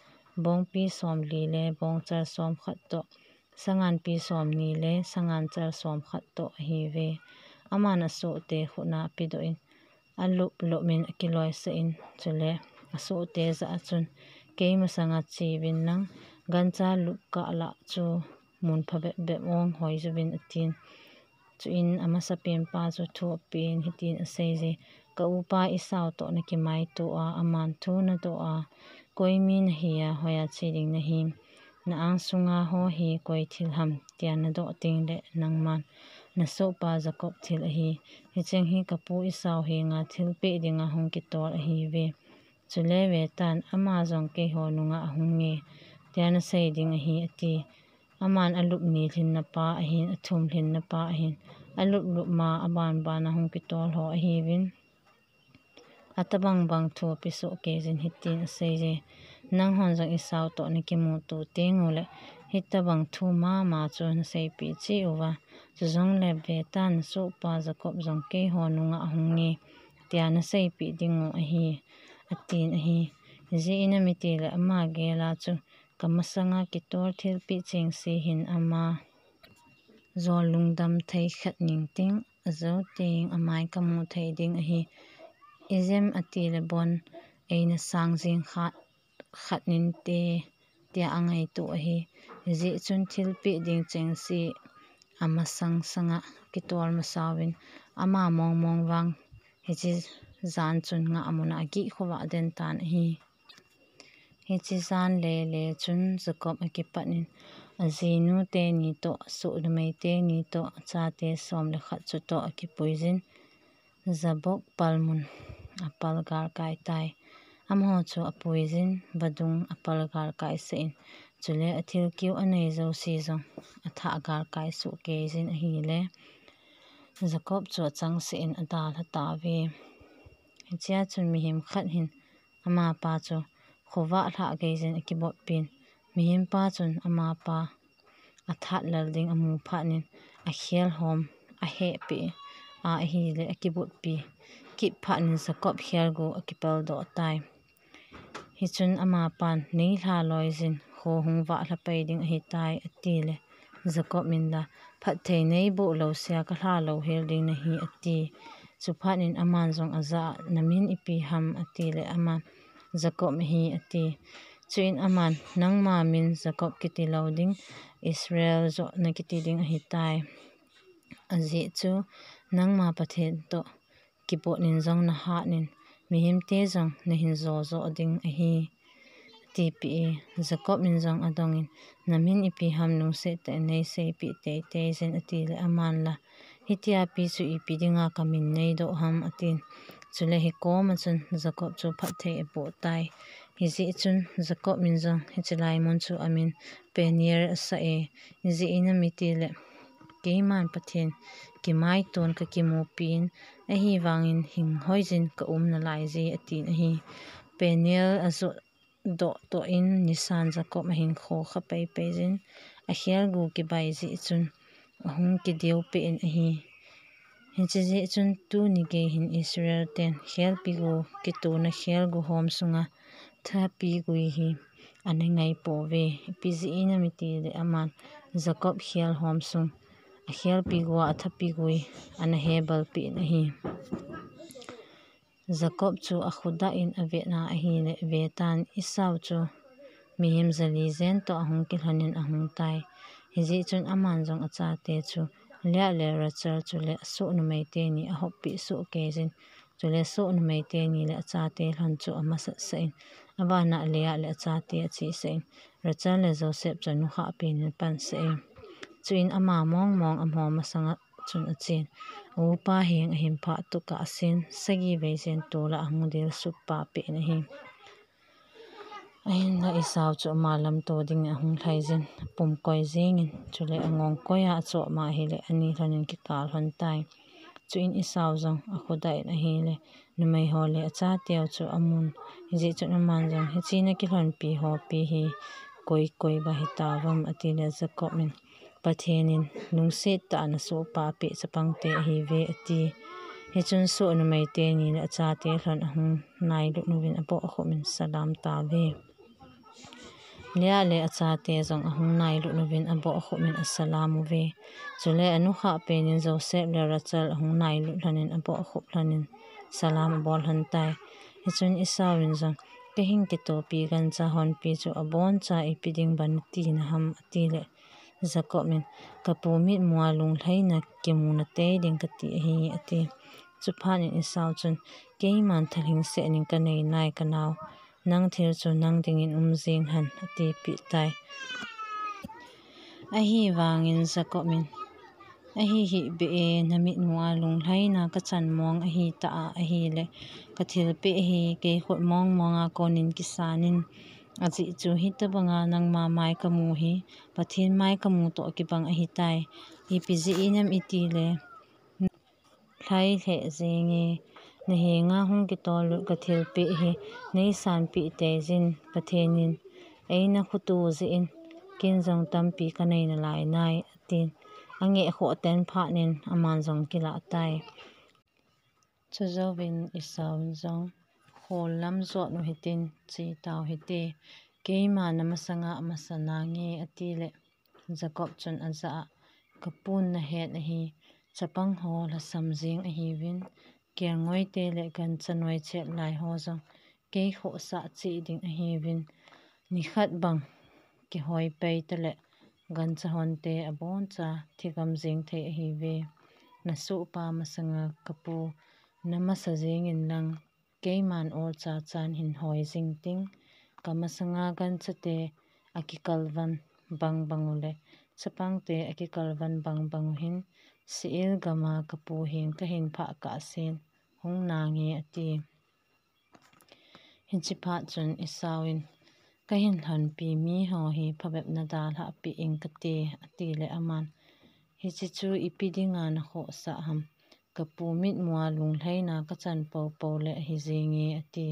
bongpi som li le bongchal som khat toh, sanganpi som ni le sanganchal som khat toh ahiuve. Aman asohte khut na apedoh in, alup lup in akiloisah in, chule asohte jah a chun, kei masanga cheuvin lang, gancha lup kah lah chu mun phabep bep ong hoi jouvin atin. Chuin amasapenpa chu thu apen hitin asei je, ka upa Esau toh na kimaito a, aman thu nadoh a, koi mi nahi a, hoiya che ding nahim, na angsunga ho hi koi thil ham, tia nadoh teng le nangman na sohpa Jacob thil ahi. Hicheng hi ka pu Esau henga thilpeh dinga hung kitol ahiuve. Chule vetan, ama jong keiho nunga ahunge, tia nasei ding ahi, ati. Aman alup ni lhinna pa ahin, athum lhinna pa ahin, alup lup ma abanban a hung kitol ho ahiuvin, atobang bang thu ape soh kei jin hitin asei je, nanghon jong Esau toh na kimuto teng ule, hitobang thu mama chu naseipeh cheh uva, chujongle vetan, na sohpa Jacob jong keiho nunga ahunge, tia naseipeh ding u ahi, atin ahi. Hijeh inem itile ama gel a chu, ka masanga kitol thilpeh chengse hin ama jol lungdam thei khat ning ting, ajou teng amai kamu thei ding ahi. Ijem atile bon eina sang jing khat, khat ninte, tia angaito ahi. Hijeh chun thilpeh ding chengse amasang sanga kitol masauvin, ama mong mong vang hiche jan chun ngahmun a agih khovah den tan ahi. Hiche jan lele chun Jacob akipat in, ajinu teni toh, asoh numei teni toh, achate som le khat chutoh akipuijin, Jabbok palmun apal galkai tai. Amaho chu apuijin, vadung apal galkai sah in, chule athilkeu anei jouse jong athah galkai soh kei jin ahile, Jacob chu achangseh in adalha tauve. Hichea chun mihem khat hin amapa chu khovah lhah gei jin akibotpin, mihempa chun amapa athat lel ding amu phat in, akhel hom ahehpeh a ahile akibotpi kit phat in Jacob khelgu akipeldoh tai. Hichun amapan, nei lha loi jin, kho hung vah lha pai ding ahitai, atile, Jacob in la, phatthei neiboh lou sea kalha louhel ding nahi, ati. Chuphat in aman jong ajah a, namin ipi ham, atile, aman, Jacob ahi, ati. Chuin aman, nangma min Jacob kiti lou ding, Israel joh nakiti ding ahitai. Ajeh chu, nangma Pathen toh kibot in jong nahat in, mihemte jong nahin jo jo ding ahi, atipeh e. Jacob in jong adong in, namin ipi ham, lungset tah in neiseipeh teitei jin, atile, aman la, hitia pi chu ipi dinga kamin neidoh ham, atin. Chule hikoma chun Jacob chu phatthei aboh tai. Hijeh chun Jacob in jong hiche lai mun chu amin Peniel asah e. Ijeh inem itile, keiman Pathen kimaiton kakimupin, ahivangin hinghoijin kaum nalaije, atin ahi. Peniel ajohdoh toh in nisan Jacob ahin khokha paipai jin, akhelgu kibai jeh chun ahung kideupeh in ahi. Hiche jeh chun tuni gei hin Israel ten khelpi gu kitona khelgu hom sunga thapi gui hi ana ngaipouve. Ipi jeh inem itile aman Jacob khel hom sung akhelpi gua athapi gui ana hebalpeh in ahi. Jacob chu akhudah in avetna ahile, vetan Esau chu mihem jali jen toh ahung kilhonin ahung tai. Hijeh chun aman jong achate chu Leah le Rachel chule asoh numei teni ahoppeh soh keijin, chule soh numei teni le achate lhon chu amasat sah in, abana Leah le achate achesah in, Rachel le Joseph chu anukhah penin apansah e. Chuin ama mong mong amo masanga chun achen, aupa heng ahin phah tukah asin, sagi vei jen tolah ahung dilsuh pah peh in ahi. Ahinla Esau chu ama lamto dingin ahung lhaijin, apum koi jengin, chule angong koiya achopma ahile, ani lhonin kikah lhon tai. Chuin Esau jong akhudah in ahile, numeiho le achateu chu amun, hijeh chun aman jong, hiche nakilhonpi hopi hi koi koi ba hitauvem, atile Jacob in, Pathen in lungset tah a nasohpa peh chapangte ahiuve, ati. Hichun soh numei teni le achate lhon ahung nailut uvin abohkhup in asalam tauve. Leah le achate jong ahung nailut uvin abohkhup in asalam uve. Chule anukhah penin Joseph le Rachel ahung nailut lhonin abohkhup lhonin salam abol lhon tai. Hichun Esau in jong, kahin kitopi gancha honpi chu aboncha ipi ding ban tina ham, atile Jacob in, kapu mitmua lunglhaina kimuna tei ding kati ahi, ati. Chuphat in Esau chun, keiman thalhingset ning kanei nai kanao, nang thil chu nang dingin um jeng hen, atipeh tai. Ahivangin Jacob in, ahihih beh e, namitmua lunglhaina kachan mong ahitah a ahile, kathilpeh hi kei khut mong monga konin kisanin, ajeh chu hitobanga nangma mai kamu hi Pathen mai kamu toh kibang ahitai. Ipi jeh inem itile, lhai lheh jenge, nahenga hung kitollut kathilpeh hi neisanpeh teijin, Pathen in eina khutu jeh in ken jong tampi kanei nalai nai, atin. Angeh khoh ten phatnin aman jong akilah tai. Chujouvin Esau in jong, khol lam jot u hitin, che tau hite, keima namasanga amasa nange, atile Jacob chun ajah a, kapun nahet ahi, chapang ho lhasam jeng ahiuvin, kelngoite le gancha noi chet lai ho jong kei khohsah cheh ding ahiuvin, nikhat bang kihoi pei tale gancha honte aboncha thigam jeng thei ahiuve. Nasohpa masanga kapu namasa jengin lang, keiman olcha chan hin hoi jing ting, kamasanga ganchate akikalvan bang bang u le chapangte akikalvan bang bang u hin, Seir gama kapu heng kahin phah kahsen hung nange, ati. Hiche phat chun Esau in, kahin lhonpi miho hi phabep nadalhah peh ing kati, atile aman, hiche chu ipi dinga nakhohsah ham, kapu mitmua lunglhaina kachan poupou le ahi jenge, ati.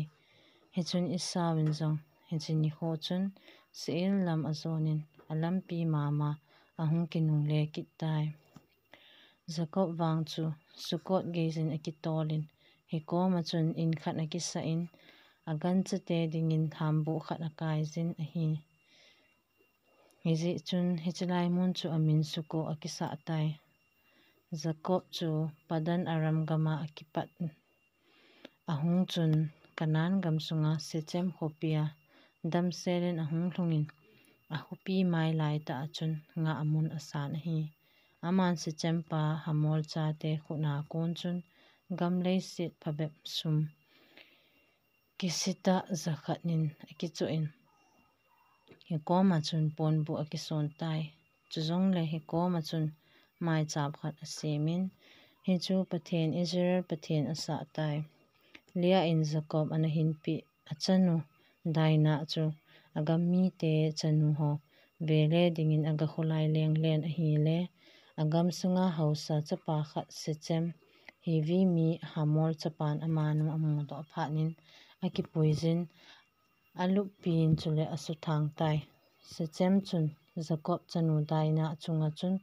Hichun Esau in jong, hiche nikho chun Seir lam ajonin, alampi mama ahung kinungle kit tai. Jacob vang chu Sukkot geijin akitolin, hikoma chun in khat akisahin, aganchate dingin hambuh khat akaijin ahi. Hijeh chun hichelai mun chu amin Sukkot akisah tai. Jacob chu Padan Aram gama akipat ahung chun, Canaan gam sunga Shechem khopia damselin ahung lhungin, akhopi mai laitah a chun ngahmun asan ahi. Aman Shechem pa Hamor chate khutna kon chun gam leiset phabep sum kisitah jakhat nin akichoh in, hikoma chun ponbuh akison tai. Chujongle hikoma chun maichap khat asemin, hichu Pathen, Israel Pathen asah tai. Leah in Jacob ana hinpeh achanu Dinah chu agam mite chanu ho vele dingin aga kholai lenglen ahile, agam sunga haosa chapa khat Shechem, Hivi mi Hamor chapan amanu amudoh phatnin akipuijin, aluppin chule asuthang tai. Shechem chun Jacob chanu Dinah chunga chun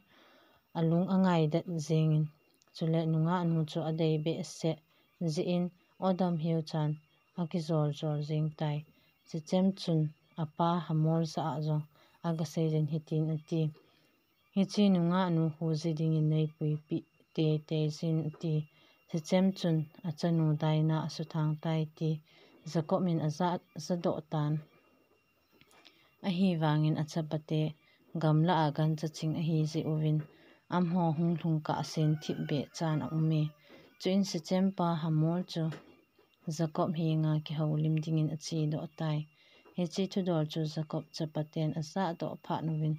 alung angaidet jengin, chule nungahnu chu adei behseh jeh in odam hiuchan akijol jol jeng tai. Shechem chun apa Hamor jah a jong aga seijin hitin ati, Hiche nungahnu khu ji dingin neipuipeh teitei jin ati. Sechem chun achanu Dinah asuthang tai ti Jacob in aja, ajadoh tan. Ahivangin achapate gamla a gancha ching ahi jeh uvin, amaho hung lhung kah sen thipbeh chan aume. Chuin Sechem pa Hamor chu Jacob henga kihoulim dingin achedoh tai. Hiche thudol chu Jacob chapaten ajahdoh phat uvin,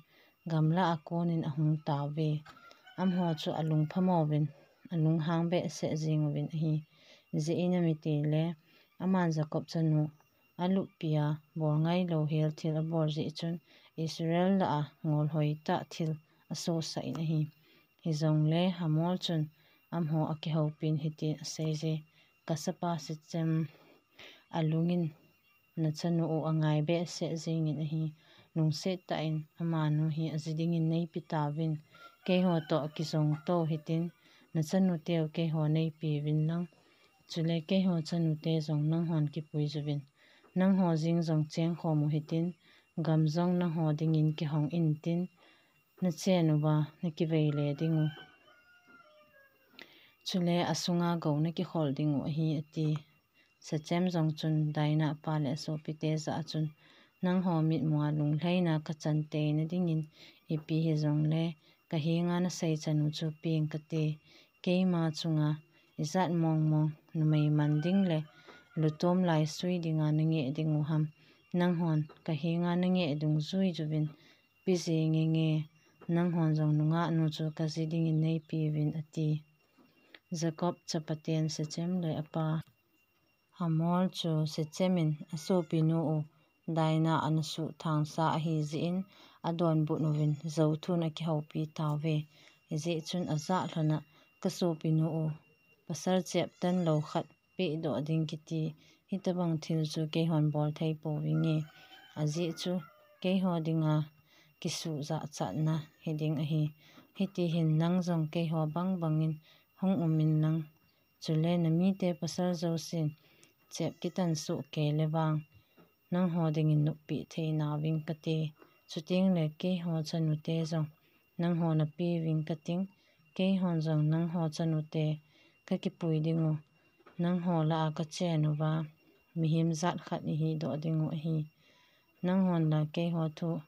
gamla a konin ahung tauve. Amaho chu alung phamo uvin, alunghang behseh jing uvin ahi. Ijeh inem itile, aman Jacob chanu aluppi a, bol ngailou hel thil abol jeh chun, Israel lah a ngolhoi tah thil asosah in ahi. Hijongle Hamor chun amaho akihoupin hitin aseije, Kasapa Sechem alungin nachanu u angai behseh jingin ahi. Lungset tah in amanu hi aji dingin neipe tauvin, keiho toh kijong tou hitin, nachanuteu keiho neipeuvin lang, chule keiho chanute jong nanghon kipui juvin, nangho jing jong chengkhom u hitin, gam jong nangho dingin kihong intin, nachen uva nakiveile dingu, chule asunga gou nakikhol dingu ahi, ati. Sechem jong chun Dinah pa le asopite jah a chun, nangho mitmua lunglhaina kachan teina dingin ipi hijongle kahenga nasei chanu chu peng kate. Keima chunga ijat mongmong numei man ding le lutom laisui dinga nangeh dingu ham? Nanghon kahenga nangeh dungjui juvin, pi jenge nge, nanghon jong nungahnu chu kaji dingin neipeuvin, ati. Jacob chapaten Sechem le apa Hamor chu Sechem in asopinu u Dinah ana suhthangsa ahi jeh in adonbut uvin, jouthun akihoupi tauve. Hijeh chun ajah lhona, kasopinu u, pasal chep tanlou khat pehdoh ding kiti, hitobang thil chu keihon bol thei pouvinge. Ajeh chu keiho dinga kisuh jachatna hiding ahi. Hitihin nang jong keiho bangbangin hung umin lang, chule namite pasal jousen chep kitan soh kei le vang, nangho dingin noppi thei nauving kate. Chutengle keiho chanute jong nangho napeuving kating, keihon jong nangho chanute kakipui dingu, nangho lah a kachen uva mihem jat khat ihidoh dingu ahi. Nanghon la keiho thu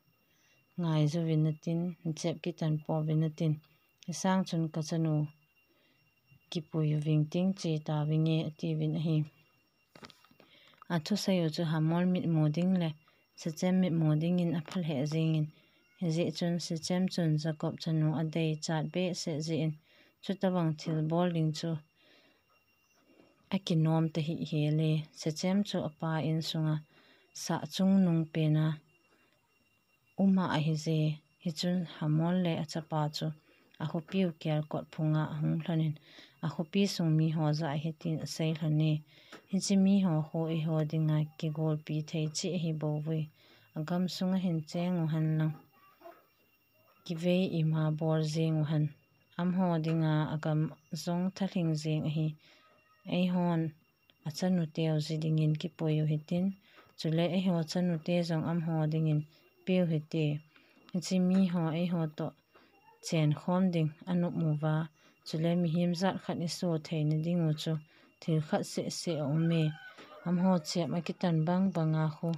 ngaijuvin natin, nachep kitan pouvin natin, hisang chun kachanu kipui uving ting che tauvinge, atiuvin ahi. Athusei u chu Hamor mitmu ding le Sechem mitmu dingin aphalheh jengin, hijeh chun Sechem chun Jacob chanu adeichat behseh jeh in, chutobang thilbol ding chu akinom tahih hel e. Sechem chu apa insunga sah chungnung pena uma ahije. Hichun Hamor le achapa chu akhopiu kelkot phunga ahung lhonin, akhopi sung miho jah a hitin asei lhone, hiche miho khu eiho dinga kigolpi thei cheh ahibouve. Agam sunga hin cheng uhen lang, kivei ima bol jeng uhen. Amaho dinga agam jong thalhing jeng ahi. Eihon achanuteu ji dingin kipui u hitin, chule eiho chanute jong amaho dingin peu hite. Hiche miho eiho toh chenkhom ding anop uva, chule mihem jat khat iso theina dingu chu thil khat sehseh aume. Amaho chep akitan bangbanga khu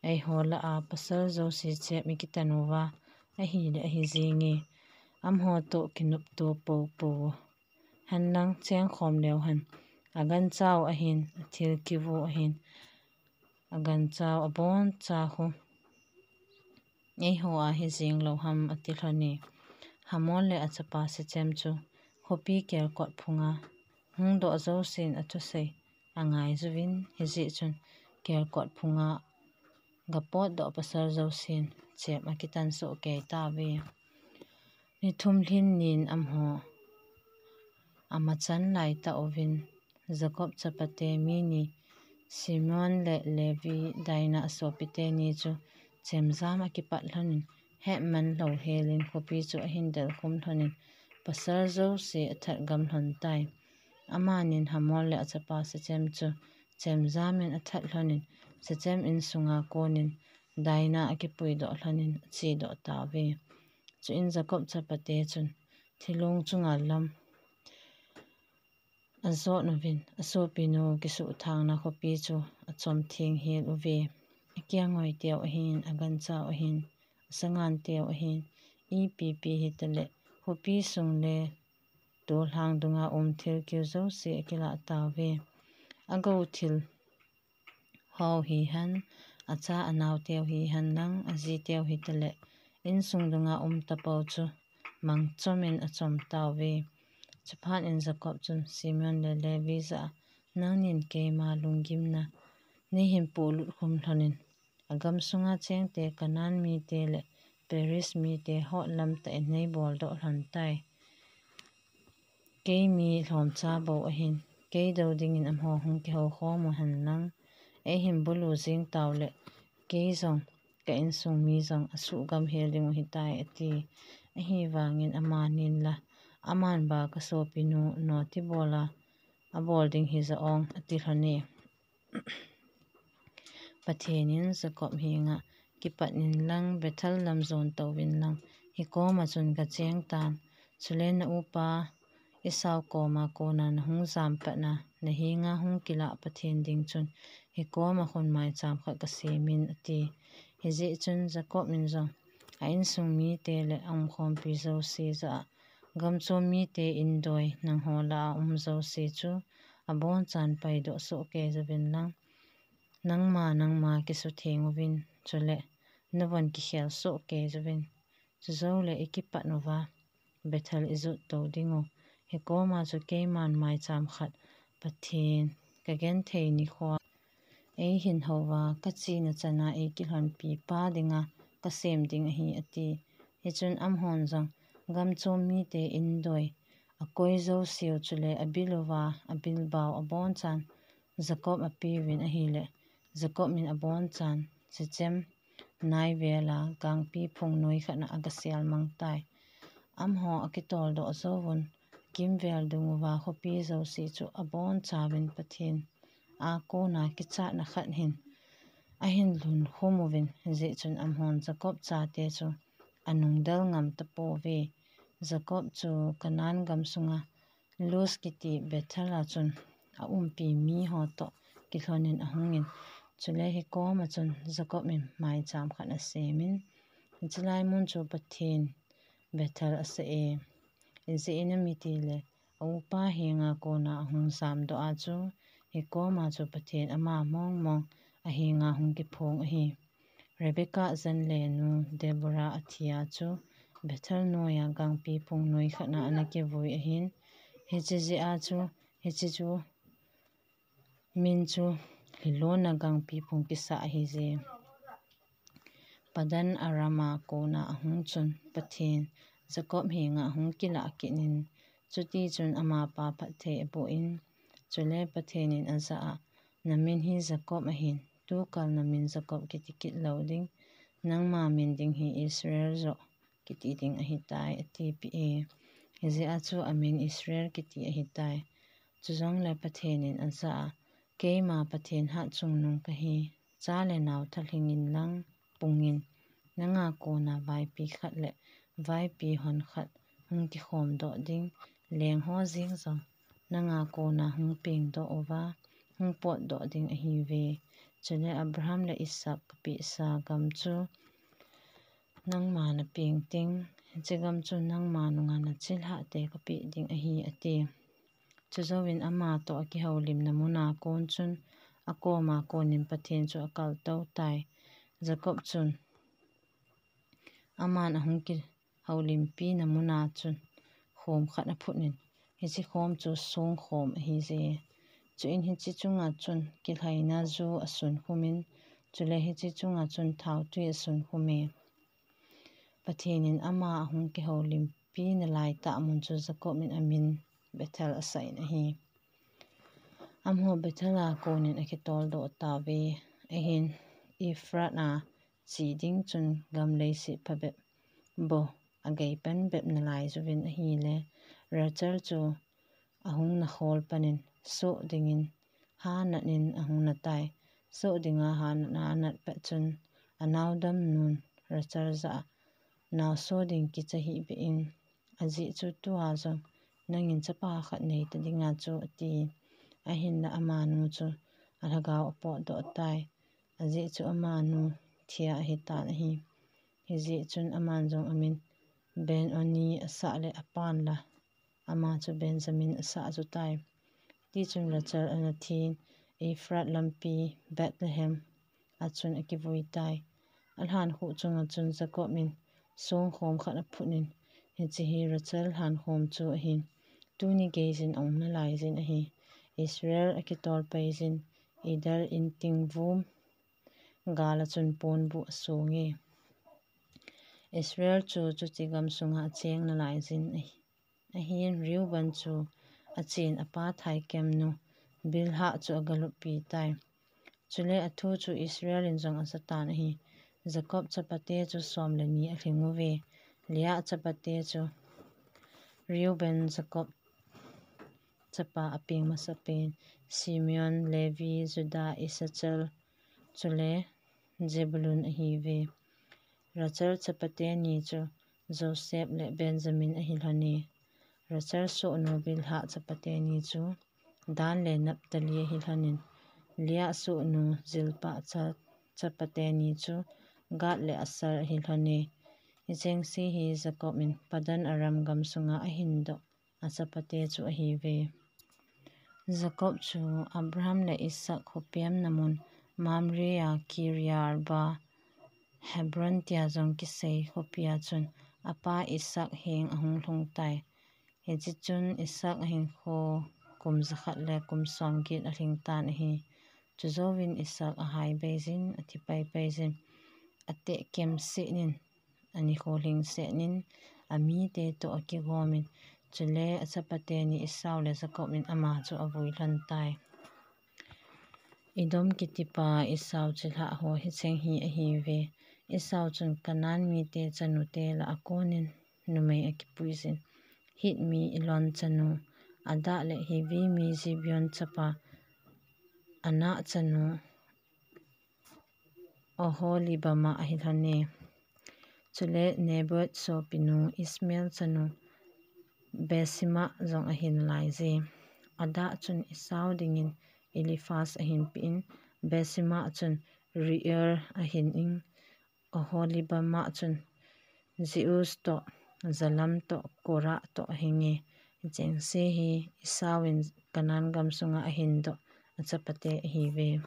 eiho lah a pasal jouse chep ikitan uva, ahile ahi jenge. Amaho toh kinopto poupou u henlang, chengkhom leu hen, aganchau ahin, athil kiu ahin, aganchau aboncha khu eiho a hijeng lou ham, ati lhone. Hamor le achapa Sechem chu khopi kelkot phunga hungdoh jousen athusei angaijuvin, hijeh chun kelkot phunga gapotdoh pasal jousen chep akitan soh kei tauve. Ni thum lhin nin amaho amachan laitah uvin, Jacob chapate mi ni, Simeon le Levi, Dinah sopite ni chu chemjam akipat lhonin, hetman louhelin khopi chu ahin delkhum lhonin, pasal jouse athat gam lhon tai. Amanin Hamor le achapa Sechem chu chemjamin athat lhonin, Sechem insunga konin Dinah akipuidoh lhonin achedoh tauve. Chuin Jacob chapate chun thilong chunga lam Ajot uvin, asopinu kisuhthangna khopi chu achom theng hel uve. Akiangoi teu ahin, agancha u ahin, asangan teu ahin, ipi pi hitaleh, khopi sung le tolhang dunga um thil keu jouse akilah tauve. Agou thil ho hihen, acha anao teu hihen lang, aji teu hitaleh, insung dunga um tapou chu mangchom in achom tauve. Chuphat in Jacob chun Simeon le Levi jah a, nangnin keima lunggimna neihin polut khum lhonin, agam sunga chengte Canaan mite le Periz mite hot lamtah in neibol doh lhon tai. Kei mi lhomcha bou ahin, kei dou dingin amaho hung kihou khom u hen lang, eihin bulu jing tauleh, kei jong, ka insung mi jong asuhgam hel ding u hitai, ati. Ahivangin amanin la, aman ba kasopinu noti bola abol ding hija ong, ati lhon e. Pathen in Jacob henga, kipat in lang, Bethel lam jon touvin lang, hikoma chun kacheng tan. Chule na upa Esau koma kona nahung jam patna, nahenga hung kilah Pathen ding chun, hikoma khun maicham khat kasemin, ati. Hijeh chun Jacob in jong, a insung mite le aumkhompi jouse jah a, gamchom mite indoi nangho lah a um jouse chu abonchan paidoh soh kei jouvin lang, nangma nangma kisutheng uvin, chule navon kikhel soh kei jouvin, chujouleh ikipat uva Bethel ijot tou ding u, hikoma chu keiman maicham khat Pathen kagenthei nikhoa eihin houva, kachena chana eikilhonpi pa dinga kasem ding ahi, ati. Hichun amahon jong gamchom mite indoi akoi jouseu chule abiluva abilbau abonchan Jacob apeuvin ahileh, Jacob in abonchan Shechem nai vela gangpi phung noi khatna agasel mang tai. Amaho akitoldoh jouvun, kimvel dunguva khopi jouse chu abonchauvin Pathen a kona kichatna khat hin ahin lhun khum uvin, hijeh chun amahon Jacob chate chu anungdel ngam tapouve. Jacob chu Canaan gam sunga Luz kiti Bethel a chun aumpi miho toh kilhonin ahungin, chule hikoma chun Jacob in maicham khat asemin, hiche lai mun chu Pathen Bethel asah e. Ijeh inem itile, a upa henga kona ahung jamdoh a chu, hikoma chu Pathen ama mongmong ahenga hung kiphong ahi. Rebecca janlenu Deborah athia chu, Bethel noiya gangpi phung noi khatna ana kivui ahin, hiche jeh a chu, hiche chu min chu Lhilona gangpi phung kisah ahije. Padan Arama kona ahung chun Pathen Jacob henga ahung kilah kitnin, chutichun amapa phatthei abohin, chule Pathen in ajah a, namin hi Jacob ahin, tukal namin Jacob kiti kit lou ding, nangma min ding hi Israel joh kiti ding ahitai, atipeh e. Hijeh a chu amin Israel kiti ahitai. Chujongle Pathen in ajah a, keima Pathen hatchungnung kahi, cha le nao thalhingin lang pungin, nanga kona vaipi khat le vaipi hon khat hung kikhomdoh ding, lengho jeng jong nanga kona hung pengdoh uva, hung potdoh ding ahiuve. Chule Abraham le Isaac kapehsa gam chu nangma napeng ding, hiche gam chu nangma nunga nachilhahte kapeh ding ahi, ati. Chujouvin amatoh akihoulimna muna kon chun, akoma konin Pathen chu akaltou tai. Jacob chun aman ahung kihoulimpina muna chun khom khat aphutnin, hiche khom chu songkhom ahije. Chuin hiche chunga chun kilhaina ju asunkhumin, chule hiche chunga chun thaotwi asunkhume. Pathen in ama ahung kihoulimpina laitah mun chu Jacob in amin Bethel asahin ahi. Amaho Bethel a konin akitoldoh tauve, ahin Ephrath a che ding chun gam leiset phabep bou agei pen bep nalai jouvin ahile, Rachel chu ahung nakhol panin soh dingin hanatnin ahung natai. Soh dinga hanatna anat pet chun, anao damnun Rachel jah a naoso ding kicha hihbeh in, ajeh chu tua jong nangin chapa khat nei ta dinga chu, ati. Ahinla amanu chu alhagao apotdoh tai. Ajeh chu amanu thia ahitan ahi. Hijeh chun aman jong amin Ben-oni asah le apan la, ama chu Benjamin asah chu tai. Tichun Rachel ana thin, Ephrath lampi Bethlehem a chun akivui tai. Alhan khuh chunga chun Jacob in songkhom khat aphut in, hiche hi Rachel lhan khom chu ahin, tuni geijin aum nalaiyin ahi. Israel akitol paijin, Eder inting vum gal a chun ponbuh asonge. Israel chu chuti gam sunga acheng nalaiyin ahi. Ahin Reuben chu achen apa thaikemnu Bilhah chu agalupi tai. Chule athu chu Israel in jong ajatan ahi. Jacob chapate chu som le ni alhinguve. Leah chapate chu Reuben, Jacob chapa apeng masapen, Simeon, Levi, Judah, Issachar, chule Zebulun ahiuve. Rachel chapate ni chu Joseph le Benjamin ahi lhone. Rachel sohnu Bilhah chapate ni chu Dan le Naphtali ahi lhonin, Leah sohnu Zilpah cha-, chapate ni chu Gad le Asher ahi lhone. Hichengse hi Jacob in Padan Aram gam sunga ahindoh achapate chu ahiuve. Jacob chu Abraham le Isaac khopemna mun Mamre a Kiriath-arba, Hebron tia jong kisei khopia chun apa Isaac heng ahung lhung tai. Hiche chun Isaac ahinkho kum jakhat le kum somget alhingtan ahi. Chujouvin Isaac ahai beijin, athi paipeijin, ateh kemseh in, anikho lhingsenin, amite toh akigomin, chule achapate ni Esau le Jacob in ama chu avui lhon tai. Edom kitipa Esau chilhah ho hicheng hi ahiuve. Esau chun Canaan mite chanute lah a konin numei akipuijin, Hit mi Elon chanu, Ada le Hivi mi Zibeon chapa, Ana chanu Oholibamah ahi lhone. Chule Nebaioth sopinu Ishmael chanu Basemath jong ahin laije. Ada chun Esau dingin Eliphaz ahin pein, Basemath chun Reuel ahin in, Oholibamah chun Jeus toh, Jalam toh, Korah toh ahinge. Hichengse hi Esau in Canaan gam sunga ahindoh achapate ahiuve.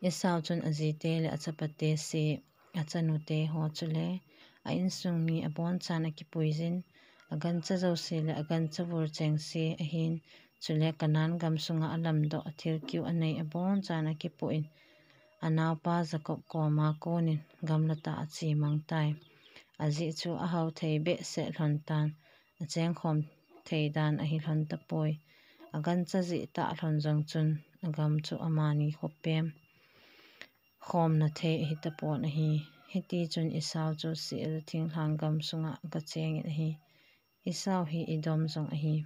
Esau chun ajite le achapate seh, achanute ho chule a insung mi abonchan akipuijin, agancha jouse le agancha vur chengse ahin, chule Canaan gam sunga alamdoh athilkeu anei abonchan akipoh in, anaopa Jacob koma konin gamlata achemang tai. Ajeh chu ahao thei behseh lhon tan, achengkhom thei dan ahi lhon tapoi. Agancha jeh tah lhon jong chun agam chu amani khopem khomna thei ahi tapon ahi. Hitichun Esau chu Seir thinglhang gam sunga agachengin ahi. Esau hi Edom jong ahi.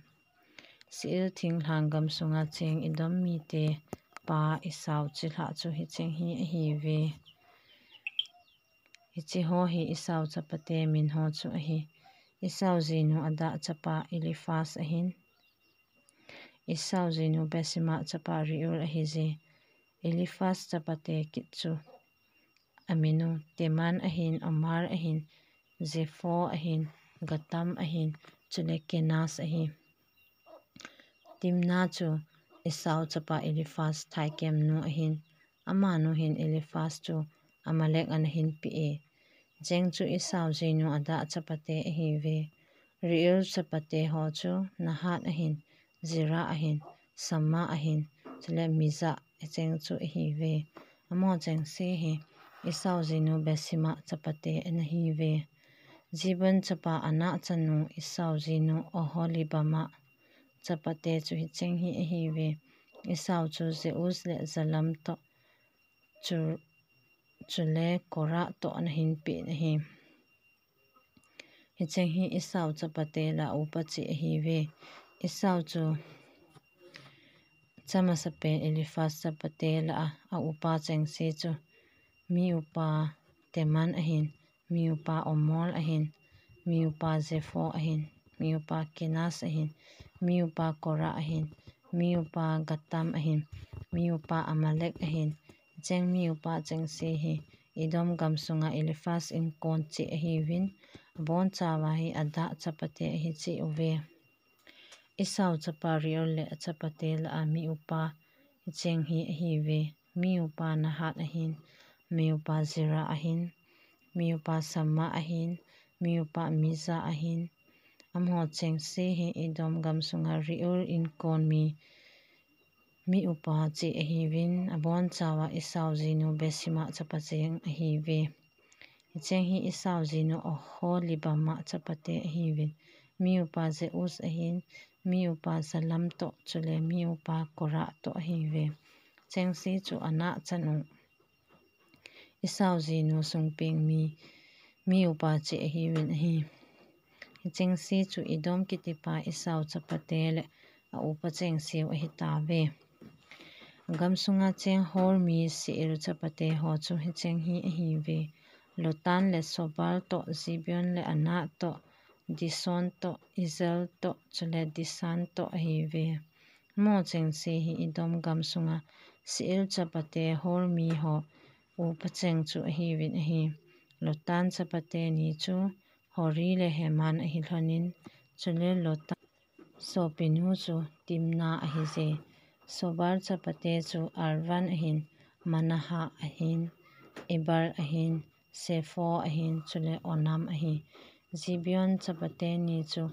Seir thinglhang gam sunga cheng Edom mite pa Esau chilhah chu hicheng hi ahiuve. Hiche ho hi Esau chapate min ho chu ahi. Esau jinu Ada chapa Eliphaz ahin, Esau jinu Basemath chapa Reuel ahije. Eliphaz chapate kit chu aminu Teman ahin, Omar ahin, Zepho ahin, Gatam ahin, chule Kenaz ahi. Timna chu Esau chapa Eliphaz thaikemnu ahin, amanu hin Eliphaz chu Amalek ana hinpeh e. Cheng chu Esau jinu Ada chapate ahiuve. Reuel chapate ho chu Nahath ahin, Zerah ahin, Shammah ahin, chule Mizzah, hicheng chu ahiuve. Amaho chengse hi Esau jinu Basemath chapate ana hiuve. Zibeon chapa Ana chanu Esau jinu Oholibamah chapate chu hicheng hi ahiuve. Esau chu Jeus le Jalam toh chu, chule Korah toh ana hinpeh in ahi. Hicheng hi Esau chapate lah a upa cheh ahiuve. Esau chu chamasapen Eliphaz chapate lah a, a upa chengse chu mi upa Teman ahin, mi upa Omar ahin, mi upa Zepho ahin, mi upa Kenaz ahin, mi upa Korah ahin, mi upa Gatam ahin, mi upa Amalek ahin. Cheng mi upa chengse hi Edom gamsunga Eliphaz inkon cheh ahiuvin, abonchauva hi Ada chapate ahi cheh uve. Esau chapa Reuel le achapate lah a mi upa hicheng hi ahiuve. Mi upa Nahat ahin, mi upa Zerah ahin, mi upa Shammah ahin, mi upa Mizzah ahin. Amaho chengse hi Edom gamsunga Reuel inkon mi, mi upa cheh ahiuvin, abonchauva Esau jinu Basemath chapa cheng ahiuve. Hicheng hi Esau jinu Oholibamah chapate ahiuvin, mi upa Jeus ahin, mi upa Jalam toh, chule mi upa Korah toh ahiuve. Chengse chu Ana chanu Esau jinu sungpeng mi, mi upa cheh ahiuvin ahi. Hichengse chu Edom kitipa Esau chapate le a upa chengseu ahitauve. Gamsunga cheng Hor mi Seir chapate ho chu hicheng hi ahiuve. Lotan le Sobal toh, Zibeon le Ana toh, Dison toh, Ezer toh, chule Disan toh ahiuve. Amaho chengse hi Edom gamsunga Seir chapate Hor miho upa cheng chu ahiuvin ahi. Lotan chapate ni chu Hori le Heman ahi lhonin, chule Lotan sopinu chu Timna ahije. Sobal chapate chu Alvan ahin, Manahath ahin, Ebal ahin, Shepho ahin, chule Onam ahi. Zibeon chapate ni chu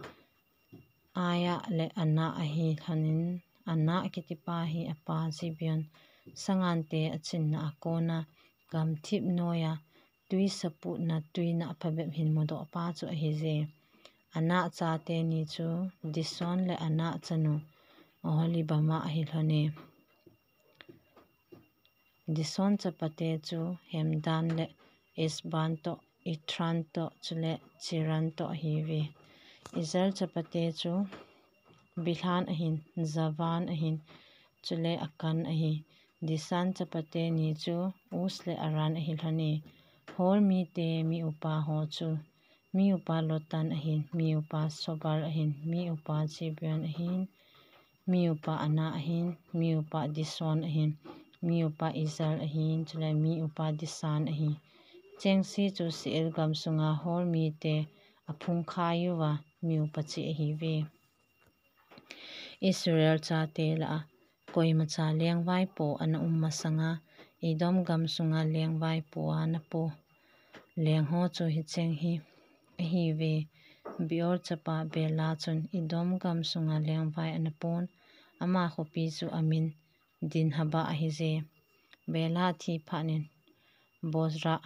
Aia le Ana ahi lhonin, Ana kitipa hi apa Zibeon sangante achinna a kona gamthip noiya tui saputna tuina phabep hin mudoh pa chu ahije. Ana chate ni chu Dison le Ana chanu Oholibamah ahi lhone. Dison chapate chu Hemdan le Esban toh, Ithran toh, chule Cheran toh ahiuve. Ezer chapate chu Bilhan ahin, Javan ahin, chule Akan ahi. Disan chapate ni chu Uz le Aran ahi lhone. Hor mite mi upa ho chu, mi upa Lotan ahin, mi upa Sobal ahin, mi upa Zibeon ahin, mi upa Ana ahin, mi upa Dison ahin, mi upa Ezer ahin, chule mi upa Disan ahi. Chengse chu Seir gamsunga Hor mite aphungkhai uva mi upa cheh ahiuve. Israel chate lah a koimacha lengvaipo ana um masanga Edom gamsunga lengvaipo ana po leng ho chu hicheng hi ahiuve. Beor chapa Bela chun Edom gamsunga lengvai ana pon, ama khopi chu amin Dinhaba ahije. Bela thi phatnin Bozrah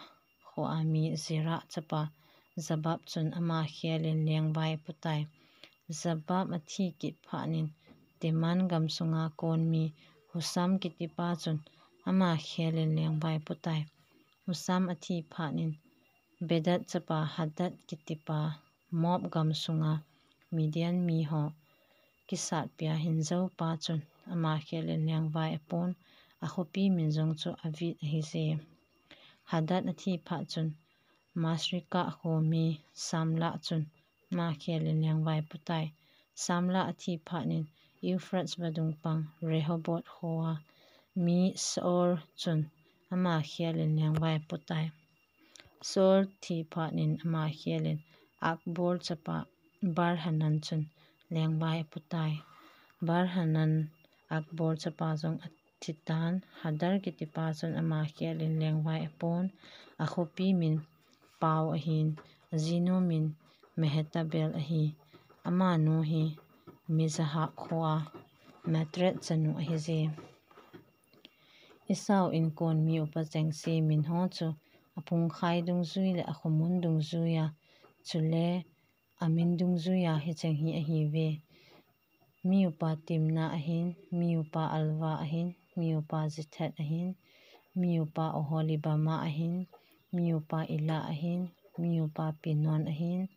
khoa mi Zerah chapa Jabab chun ama khelin lengvai apotai. Jabab athi kit phatnin Teman gamsunga kon mi Husam kitipa chun ama khelin lengvai apotai. Husam athi phatnin Bedad chapa Hadad kitipa Moab gamsunga Midian miho kisatpia hin joupa chun ama khelin lengvai apon, akhopi min jong chu Avit ahije. Hadad athi phat chun Masrekah kho mi Samlah chun ama khelin lengvai apotai. Samlah athi phatnin Euphrates vadung pang Rehoboth khoa mi Saul chun ama khelin lengvai apotai. Saul thi phatnin ama khelin Akbor chapa Baal-hanan chun lengvai apotai. Baal-hanan Akbor chapa jong athitan, Hadar kitipa chun ama khelin lengvai apon, akhopi min Pau ahin, ajinu min Mehetabel ahi. Amanu hi Mezahab khoa Matred chanu ahije. Esau inkon mi upa chengse min ho chu aphungkhai dungjui le akhomun dungjuia, chule amin dungjuia hicheng hi ahiuve. Mi upa Timna ahin, mi upa Alva ahin, mi upa Jethet ahin, mi upa Oholibama ahin, mi upa Ela ahin, mi upa Pinon ahin,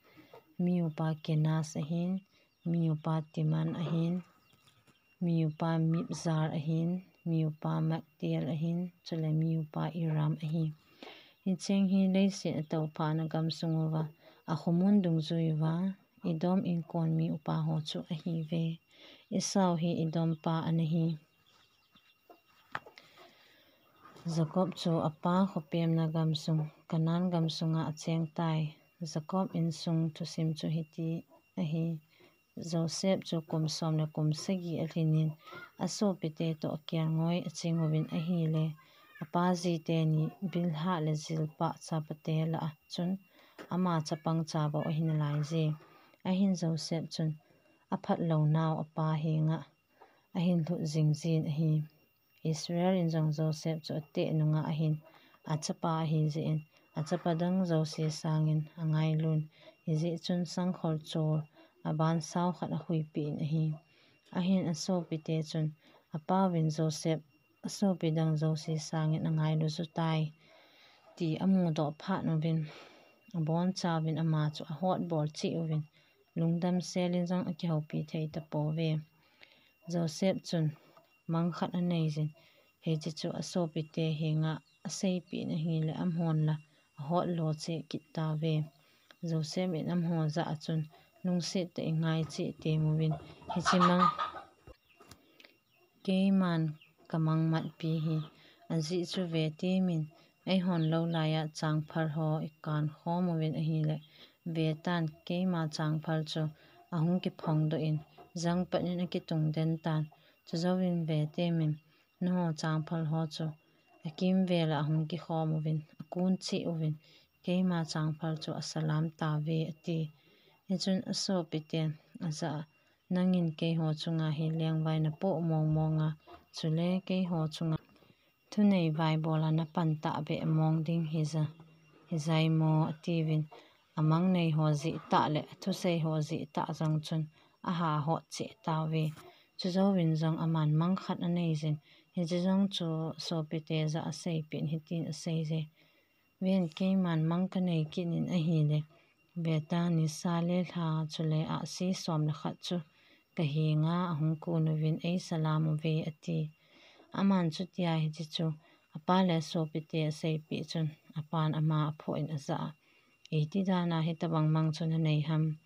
mi upa Kenaz ahin, mi upa Teman ahin, mi upa Mibzar ahin, mi upa Magdiel ahin, chule mi upa Iram ahi. Hicheng hi leiset atouphatna gamsung uva, akhomun dungjui uva, Edom inkonmi upa ho chu ahiuve. Esau hi Edom pa anahi. Jacob chu apa khopemna gamsung, Canaan gamsunga achengtai. Jacob insung thusim chu hiti ahi. Joseph chu kum som le kum sagi alhinin, asopite toh akelngoi aching uvin ahile, apa jiteni Bilhah le Zilpah chapate lah a chun ama chapang cha bou ahinalaiye. Ahin Joseph chun aphatlou nau apa henga ahin lhut jingjin ahi. Israel in jong Joseph chu ateh nunga ahin, achapa ahijeh in, achapa dang jouse sangin angailun, hijeh chun sangkhol chol, aban sao khat ahuipeh in ahi. Ahin asopite chun, apauvin Joseph asopi dang jouse sangin angailu jutai, ti amudoh phat uvin, abonchauvin ama chu ahotbol cheh uvin, lungdam selin jong akihoupi thei tapouve. Joseph chun mang khat aneijin, hiche chu asopite henga aseipeh in ahile amahon la ahotlo cheh kit tauve. Joseph in amaho jah a chun lungset tah in ngaicheh tenguvin, hiche mang keiman kamang matpi hi, ajeh chu vetemin eihon lou laiya changphal ho ikan khom uvin ahile, vetan keima changphal chu ahung kiphongdoh in, jangpat in akitung den tan, chujouvin vetemin naho changphal ho chu akimvel a ahung kikhom uvin, akun cheh uvin, keima changphal chu asalam tauve ati. Hichun asopiten ajah a, nangin keiho chunga hi lengvai napoh mong monga, chule keiho chunga thunei vaibol a napan tahbeh mong ding hija, hijai mo atiuvin, amang nei ho jeh tah le athusei ho jeh tah jong chun aha hot cheh tauve. Chujouvin jong aman mang khat aneijin, hiche jong chu sopite jah a aseipeh in hitin aseiye. Ven, keiman mang kanei kit in ahile, vetan nisa le lha chule ahsi som le khat chu kahenga ahung kun uvin eisalam uve ati. Aman chutia hiche chu apa le asopite aseipeh chun apan ama aphoh in ajah a, iti dana hitobang mang chu nanei ham?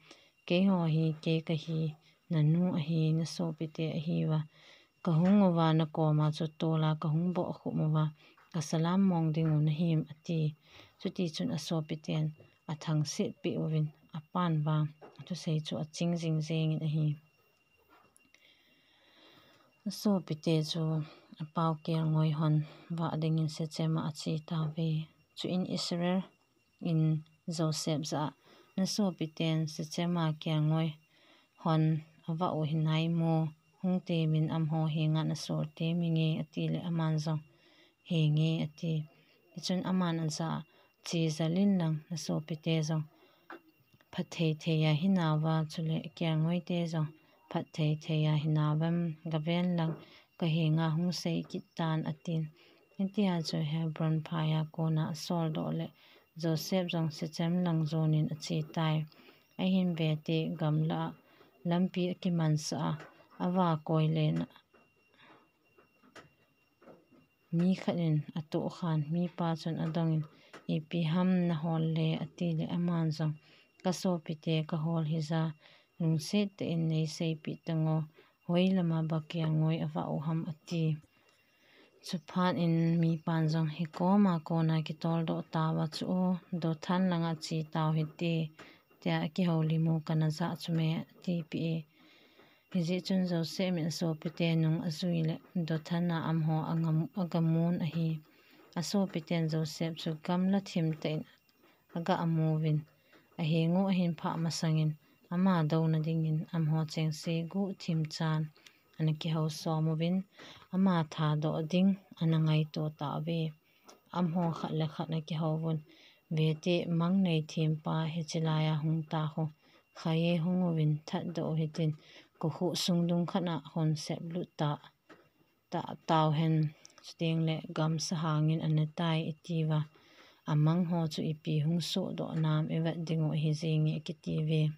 Keiho hi kei kahi, nanu ahi, nasopite ahiuva, kahung uva nakoma chu tola kahung bohkhup uva, kasalam mong dingu nahim ati. Chutichun asopiten athangsetpeh uvin, apan vang athusei chu aching jingjengin ahi. Asopite chu apao kelngoi hon vah dingin Shechem a ache tauve. Chuin Israel in Joseph jah a, nasopiten Shechem a kelngoi hon avah u hinai mo, hung temin amaho henga nasol teminge atile aman jong, henge ati. Hichun aman ajah a, che jal inlang nasopite jong phatthei thei a hinauva, chule kelngoite jong phatthei thei a hinauvam, gaven lang kahenga hung sei kit tan atin. Hitia chu Hebron phaiya kona asoldoh le Joseph jong Shechem lang jonin achetai. Ahin vete gamlah a lampi akimansah a, avakoi len a mi khat in atohkhan, mipa chun adongin, ipi ham nahol le atile aman jong, kasopite kahol hija, lungset tah in neiseipeh tango, hoilama ba kelngoi avah u ham ati. Chuphat in mipan jong, hikoma kona kitoldoh tauva chu o, Dothan langa che tau hite, tia akihoulimu kana jah chu me atipeh e. Hijeh chun Joseph in asopite nung ajui le Dothan a amaho agamun ahi. Asopiten Joseph chu gamla thim tah in aga amuvin, ahengu ahin phah masangin, ama douna dingin amaho chengse guhthim chan ana kihou som uvin, ama thadoh ding ana ngaito tauve. Amaho khat le khat ana kihouvun, vete mang nei thempa hiche laiya hung takhu, khaiye hung uvin thatdoh u hitin, kokhuh sungdung khat a hung seplut ta, ta tauhen, chutengle gamsa hangin ana tai itiuva, amangho chu ipi hung sohdoh nam ivet dingu ahi jenge akitiuve.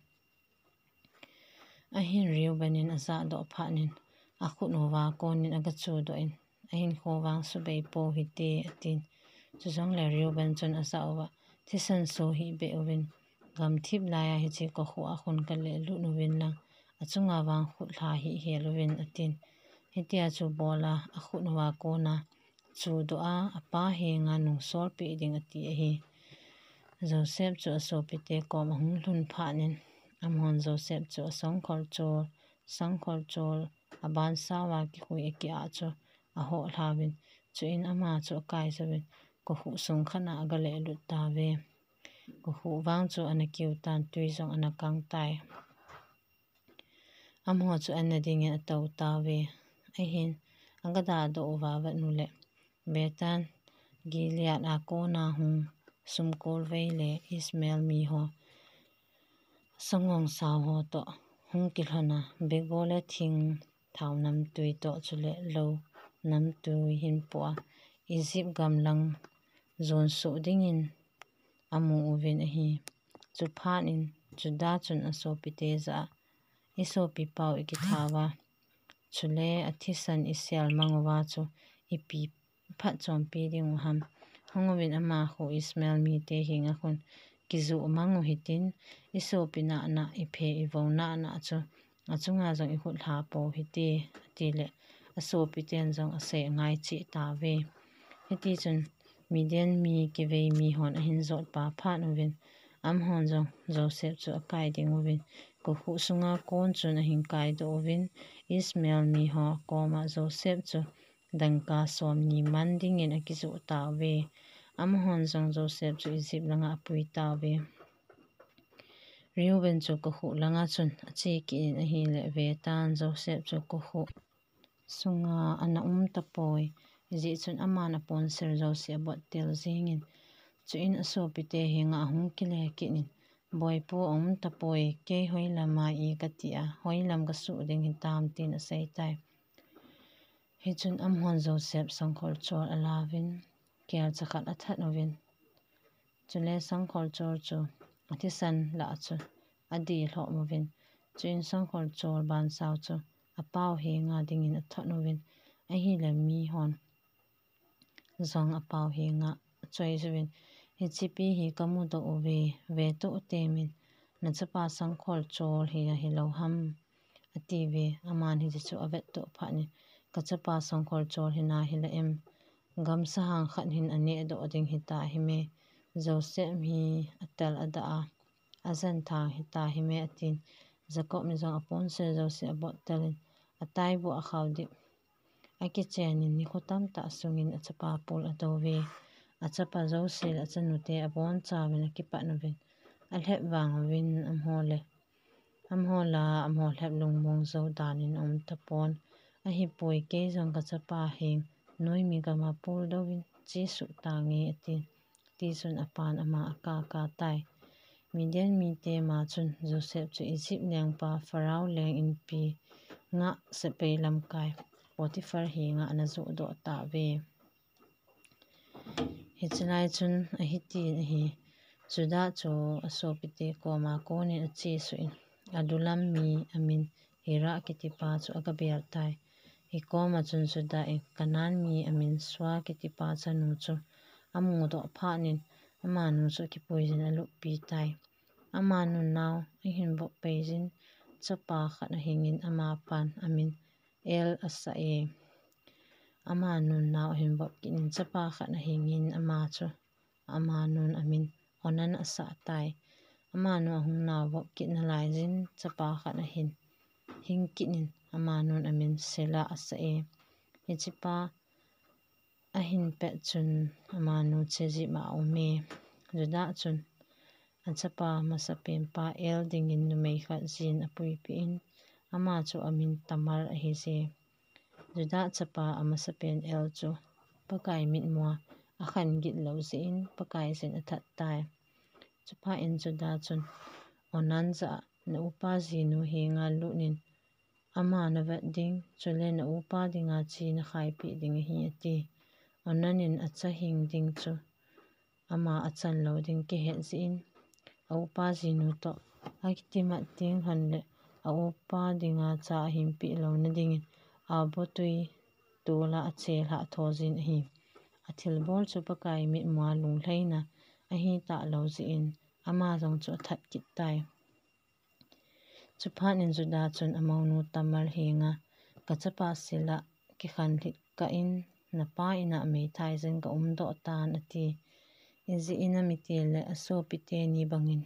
Ahin Reuben in ajahdoh phatnin, akhut uva konin aga chuhdoh in, ahinkho vang subei pou hite atin. Chujongle Reuben chun ajah uva, thisan so hihbeh uvin, gamthip laiya hiche kokhuh a khun kale lut uvin lang, achunga vang khut lha hih hel uvin atin. Hitia chu bola akhut uva kona chudoh a, apa henga nungsolpeh ding ati ahi. Joseph chu asopite koma ahung lhun phat in, amahon Joseph chu asangkhol chol, sangkhol chol, abansauva kikhui akiah chu ahoh lhauvin, chuin ama chu akai jouvin, kokhuh sung khat a agale lut tauve. Kokhuh vang chu ana kiu tan, tui jong ana kang tai. Amaho chu ana dingin atou tauve. Ahin, agada doh uva avet uleh, vetan, Gilead a kona hung sumkolvei le Ishmael miho, sangong sao ho toh hung kilhona, bego le thing thao namtui toh chule lou namtui hinpoa, Egypt gam lang jon suh dingin amu uvin ahi. Chuphat in Judah chun asopite jah a, isopi pau ikithauva, chule athisan isel mang uva chu ipi phatchompi ding uham? Hung uvin, ama khu Ishmael mite henga khun kijoh mang uhitin, isopi nahna, iphe ivo nahna chu achunga jong ikhut lha pou hite, atile, asopiten jong asei angai cheh tauve. Hitichun Midian mi kivei mihon ahin jotpa phat uvin, amahon jong Joseph chu akai ding uvin, kokhuh sunga kon chun ahin kaidoh uvin, Ishmael miho koma Joseph chu dangka somni man dingin akijoh tauve. Amahon jong Joseph chu Egypt langa apui tauve. Reuben chu kokhuh langa chun ache kit in ahile, vetan, Joseph chu kokhuh sunga ana um tapoi. Hijeh chun aman aponsil jouse abottel jengin, chuin asopite henga ahung kile kit in, Boipu, aum tapoi, kei hoilama i katia, hoilam kasuh ding hitam, tin aseitai. Hichun amahon Joseph sangkhol chol alauvin, kelcha khat athat uvin, chule sangkhol chol chu athisan lah chu adih lhom uvin, chuin sangkhol chol bansau chu apau henga dingin athot uvin, ahile mihon jong apau henga achoi jouvin, Hichepi hi kamudoh uve, veto utemin, nachapa sangkhol chol hi ahilou ham, atiuve. Aman hiche chu avettoh phat in, Kachapa sangkhol chol hina hile em? Gamsahang khat hin anehdoh ding hita hime? Joseph hi atel adah a, ajanthang hita hime, atin. Jacob in jong aponsil jouse abottelin, ataibu akhaodip akichenin, nikho tamtah sungin achapa pul adouve. Achapa jouse le achanute abonchauvin akipat uvin, alhep vang uvin, amaho la amaho lhep lungmong jou danin aum tapon. Ahipoi, kei jong kachapa heng noimi gama puldouvin chesuh tange, atin. Tichun apan ama akakatai. Midian mite ma chun Joseph chu Egypt lengpa Pharaoh leng inpi nga sepai lamkai Potiphar henga ana johdoh tauve. Hichelai chun ahitin ahi, Judah chu asopite koma konin achesuh in, Adullam mi amin Hirah kitipa chu agabel tai. Hikoma chun Judah in Canaan mi amin Sua kitipa chanu chu amudoh phat in, amanu chu akipuijin aluppi tai. Amanun nao ahin vop peijin, chapa khat ahingin, amapan amin Er asah e. Amanun nao ahin vop kit in, chapa khat ahingin, ama chu amanun amin Onan asah tai. Amanu ahung nao vop kit nalaijin, chapa khat ahin hing kit in, amanun amin Shelah asah e. Hichepa ahin pet chun amanu chejipma aume. Judah chun achapa masapenpa Er dingin numei khat jin apuipeh in, ama chu amin Tamar ahije. Judah chapa amasapen Er chu Pakai mitmua akhan gitlou jeh in Pakaiyin athat tai. Chuphat in Judah chun Onan jah a, na upa jinu henga lut in, ama navet ding, chule na upa dinga che nakhaipeh ding ahi, ati. Onan in acha hing ding chu ama achan lou ding kihet jeh in, a upa jinu toh akitimat teng lhon le, a upa dinga cha ahin peh louna dingin, Arba tui tola achelhah thou jin ahi. Athilbol chu Pakai mitmua lunglhaina ahi talou jeh in, ama jong chu athat kit tai. Chuphat in Judah chun amaunu Tamar henga, "Kachapa Selah kikhanlhit kah in, napa in'a meithai jin kaumdoh tan," ati. Ijeh inem itile asopi teni bangin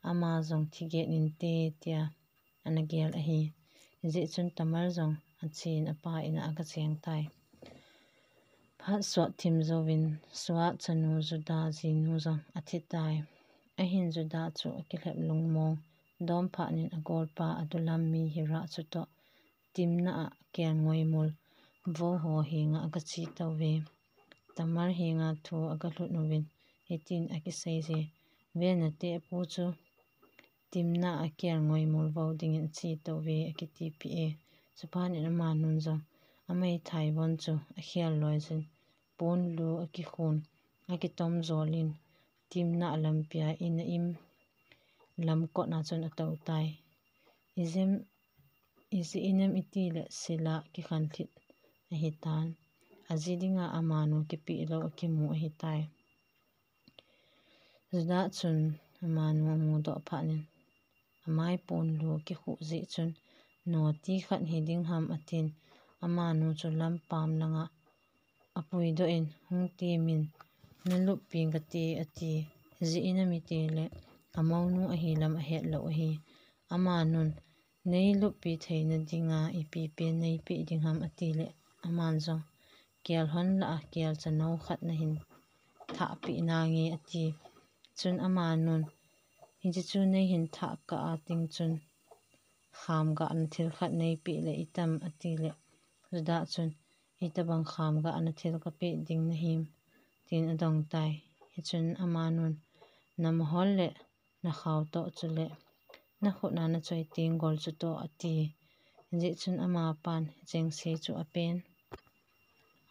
ama jong thiget inte tia anagel ahi. Ijeh chun Tamar jong achen apa in'a agacheng tai. Phat sot thim jouvin Sua chanu Judah jinu jong athi tai. Ahin Judah chu akilhep lungmong, domphat in agolpa Adullam mi Hira chutoh Timnah a kelngoi mul vou ho henga agache tauve. Tamar henga thu agalhut uvin hitin akiseiye, "Ve, natehpu chu Timnah a kelngoi mul vou dingin ache tauve," akitipeh e. Chuphat in amanun jong ameithai von chu akhel loi jin, ponlu akikhun, akitom jolin, Timnah lampia Enaim lam kot'a chun atou tai. Ijeh inem itile Selah kikhanlhit ahitan, ajeh dinga amanu kipeh lou akimu ahitai. Judah chun amanu amudoh phat in, amai ponlu kikhuh jeh chun, "Noti khat hiding ham," atin, amanu chu lampam langa apuidoh in, "Hung temin, naluppi kate," ati. Ijeh inem itile amaunu ahi lam ahet lou ahi. Amanun, "Neiluppi theina dinga ipi pen neipeh ding ham," atile aman jong, "Kel hon lah a kel chanou khat nahin thahpeh nange," ati. Chun amanun, "Hiche chu neihin thah kah a ding chun khamgahna thil khat neipeh le itam," atile Judah chun, "Itobang khamgahna thil kapeh ding nahim?" tin adong tai. Hichun amanun, "Namahol le nakhao toh chule nakhut'a nachoi tenggol chutoh," ati. Hijeh chun amapan hichengse chu apen.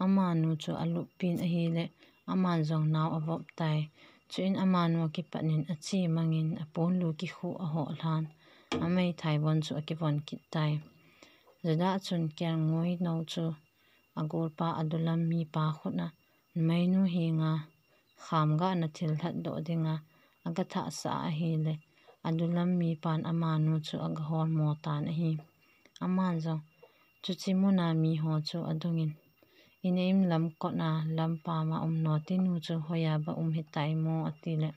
Amanu chu aluppin ahile aman jong nao avop tai. Chuin amanu akipat in ache mangin aponlu kikhuh ahoh lhan, ameithai von chu akivon kit tai. Judah chun kelngoi nou chu agolpa Adullam mipa khut'a, "Numeinu henga khamgahna thil lhatdoh dinga agathahsah ahile, Adullam mipan amanu chu agaholmo tan ahi." Aman jong, "Chuche mun'a miho chu adongin, Enaim lam kot'a lampam'a um notinu chu hoiya ba um hitai mo?" atile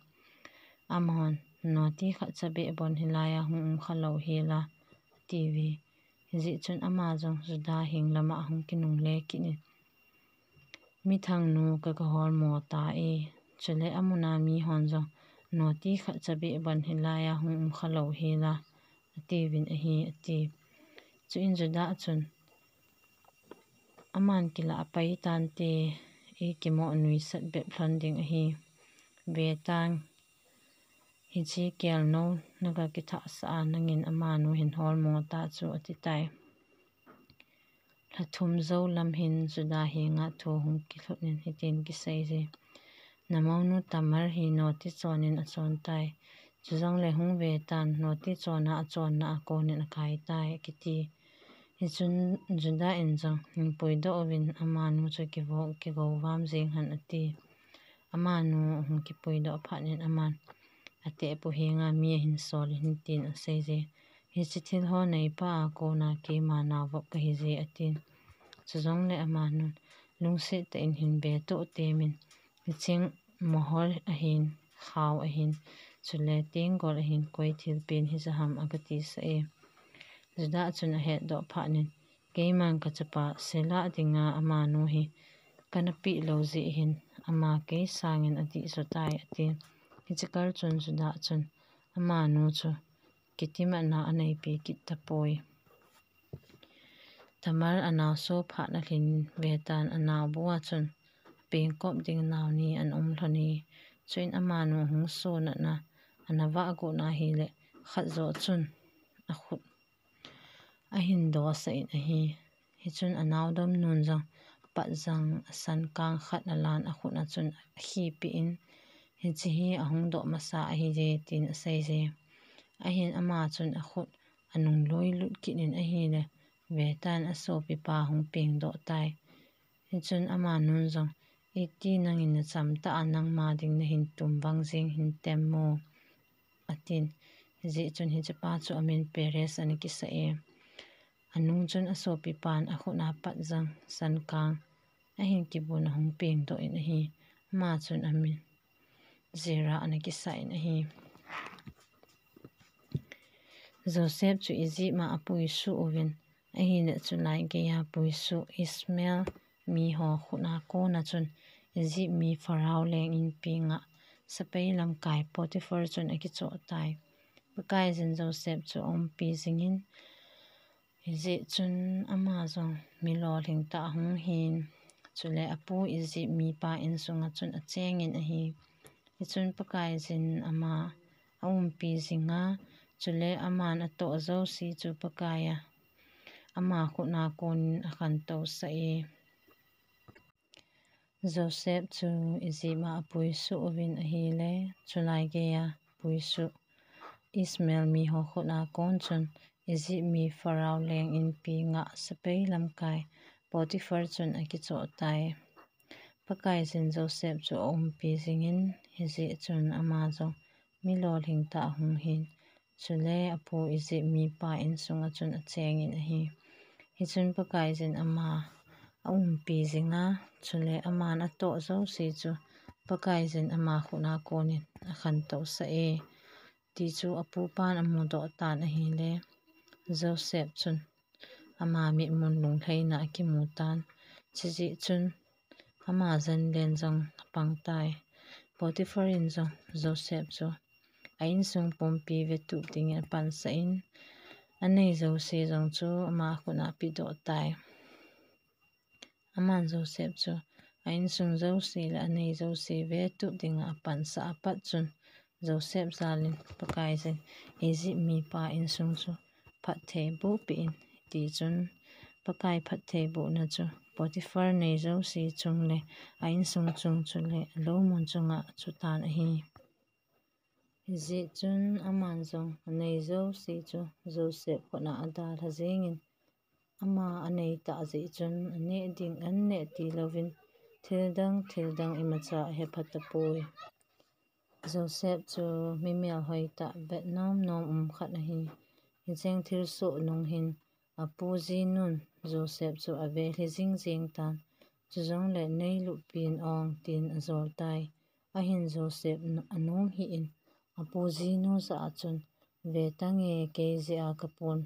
amahon, "Noti khatcha beh bon hilaiya hung um khalou hela," atiuve. Hijeh chun ama jong Judah heng lama ahung kinungle kit in, "Mithangnu kagaholmo tai, chule amun'a mihon jong noti khatcha beh bon hilaiya hung um khalou hela," atiuvin ahi, ati. Chuin Judah chun, "Aman kilah apai tante, ikimoh nuisat bep lhon ding ahi. Vetan, hiche kelnou nagakithahsah a nangin amanu hin holmo ta chu," ati tai. Lha thum jou lam hin Judah henga thu hung kilhut in hitin kiseiye, "Namounu Tamar hi noti chonin achon tai. Chujongle hung vetan, noti chon'a achonna a konin akai tai," akiti. Hichun Judah in jong, "Hin puidoh uvin, amanu chu kivo, kigovam jeng hen," ati. Amanu ahung kipuidoh phat in aman atehpu henga mi ahin sol in hitin aseiye, "Hiche thil ho neipa a kona keima naovop kahiye," atin. Chujongle amanun, "Lungset tah in hin veto temin, hicheng mohol ahin, khao ahin, chule tenggol ahin, koi thilpen hija ham," agatisah e. Judah chun ahetdoh phat in, "Keiman kachapa Selah dinga amanu hi kana peh lou jeh hin, ama kei sangin adih jo tai," ati. Hiche kal chun Judah chun amanu chu kitimatna aneipi kit tapoi. Tamar anao so phat alhin vetan, anao bua chun pengkop ding nao ni ana um lhon e. Chuin amanu hung so natna ana vah got na ahile, khat jo chun akhut ahin dosah in ahi. Hichun anao domnun jong patjang asan kang khat alan akhut a chun akhipeh in, "Hiche hi ahung doh masa ahiye," tin aseiye. Ahin ama chun akhut anunglui lut kit in ahile, vetan asopipa hung pengdoh tai. Hichun amanun jong, "Iti nangin nachamtah a nangma ding nahin tum vang jeng hintem mo?" atin. Hijeh chun hichepa chu amin Perez ana kisah e. Anung chun asopipan akhut a pat jang sankang ahin kibun ahung pengdoh in ahi. Ama chun amin Zera ana kisah in ahi. Joseph chu Egypt a apuisuh uvin, ahile chulai geiya puisuh Ishmael miho khut a kona chun Egypt mi Pharaoh leng inpi ngah sepai lamkai Potiphar chun akichoh tai. Pakaiyin Joseph chu aumpi jingin, hijeh chun ama jong mi lolhing tah ahung hin, chule apu Egypt mipa insunga chun achengin ahi. Hichun Pakaiyin ama aumpi jinga, chule aman atoh jouse chu Pakaiya ama khut a konin akhantou sah e. Joseph chu Egypt a apuisuh uvin ahile, chulai geiya puisuh Ishmael miho khut a kon chun Egypt mi Pharaoh leng inpi ngah sepai lamkai Potiphar chun akichoh tai. Pakaiyin Joseph chu aumpi jingin, hijeh chun ama jong mi lolhing tah ahung hin, chule apu Egypt mipa insunga chun achengin ahi. Hichun Pakaiyin ama aumpi jinga, chule aman atoh jouse chu Pakaiyin ama khut a konin akhantou sah e, ti chu apupan amudoh tan ahile, Joseph chun ama mitmun lunglhaina akimu tan. Chujeh chun ama janlen jong apang tai. Potiphar in jong Joseph chu a insung pumpi vetup dingin apansah in, anei jouse jong chu ama khut a pedoh tai. Aman Joseph chu a insung jouse le anei jouse vetup dinga apansah apat chun, Joseph jalin Pakaiyin Egypt mipa insung chu phattheiboh peh in, tichun Pakai phattheibohna chu Potiphar nei jouse chung le a insung chung chule alou mun chunga chutan ahi. Hijeh chun aman jong anei jouse chu Joseph khut a adalha jengin, ama anei tah jeh chun aneh ding anneh tilouvin, thildang thildang imacha ahepha tapoi. Joseph chu mi melhoi tah, vet nom nom um khat ahi. Hicheng thilsoh nung hin apu jinun Joseph chu avelhi jing jeng tan. Chujongle neiluppi in ong tin ajol tai. Ahin Joseph anom hih in, apu jinu jah a chun, Vetange, kei jeh a kapon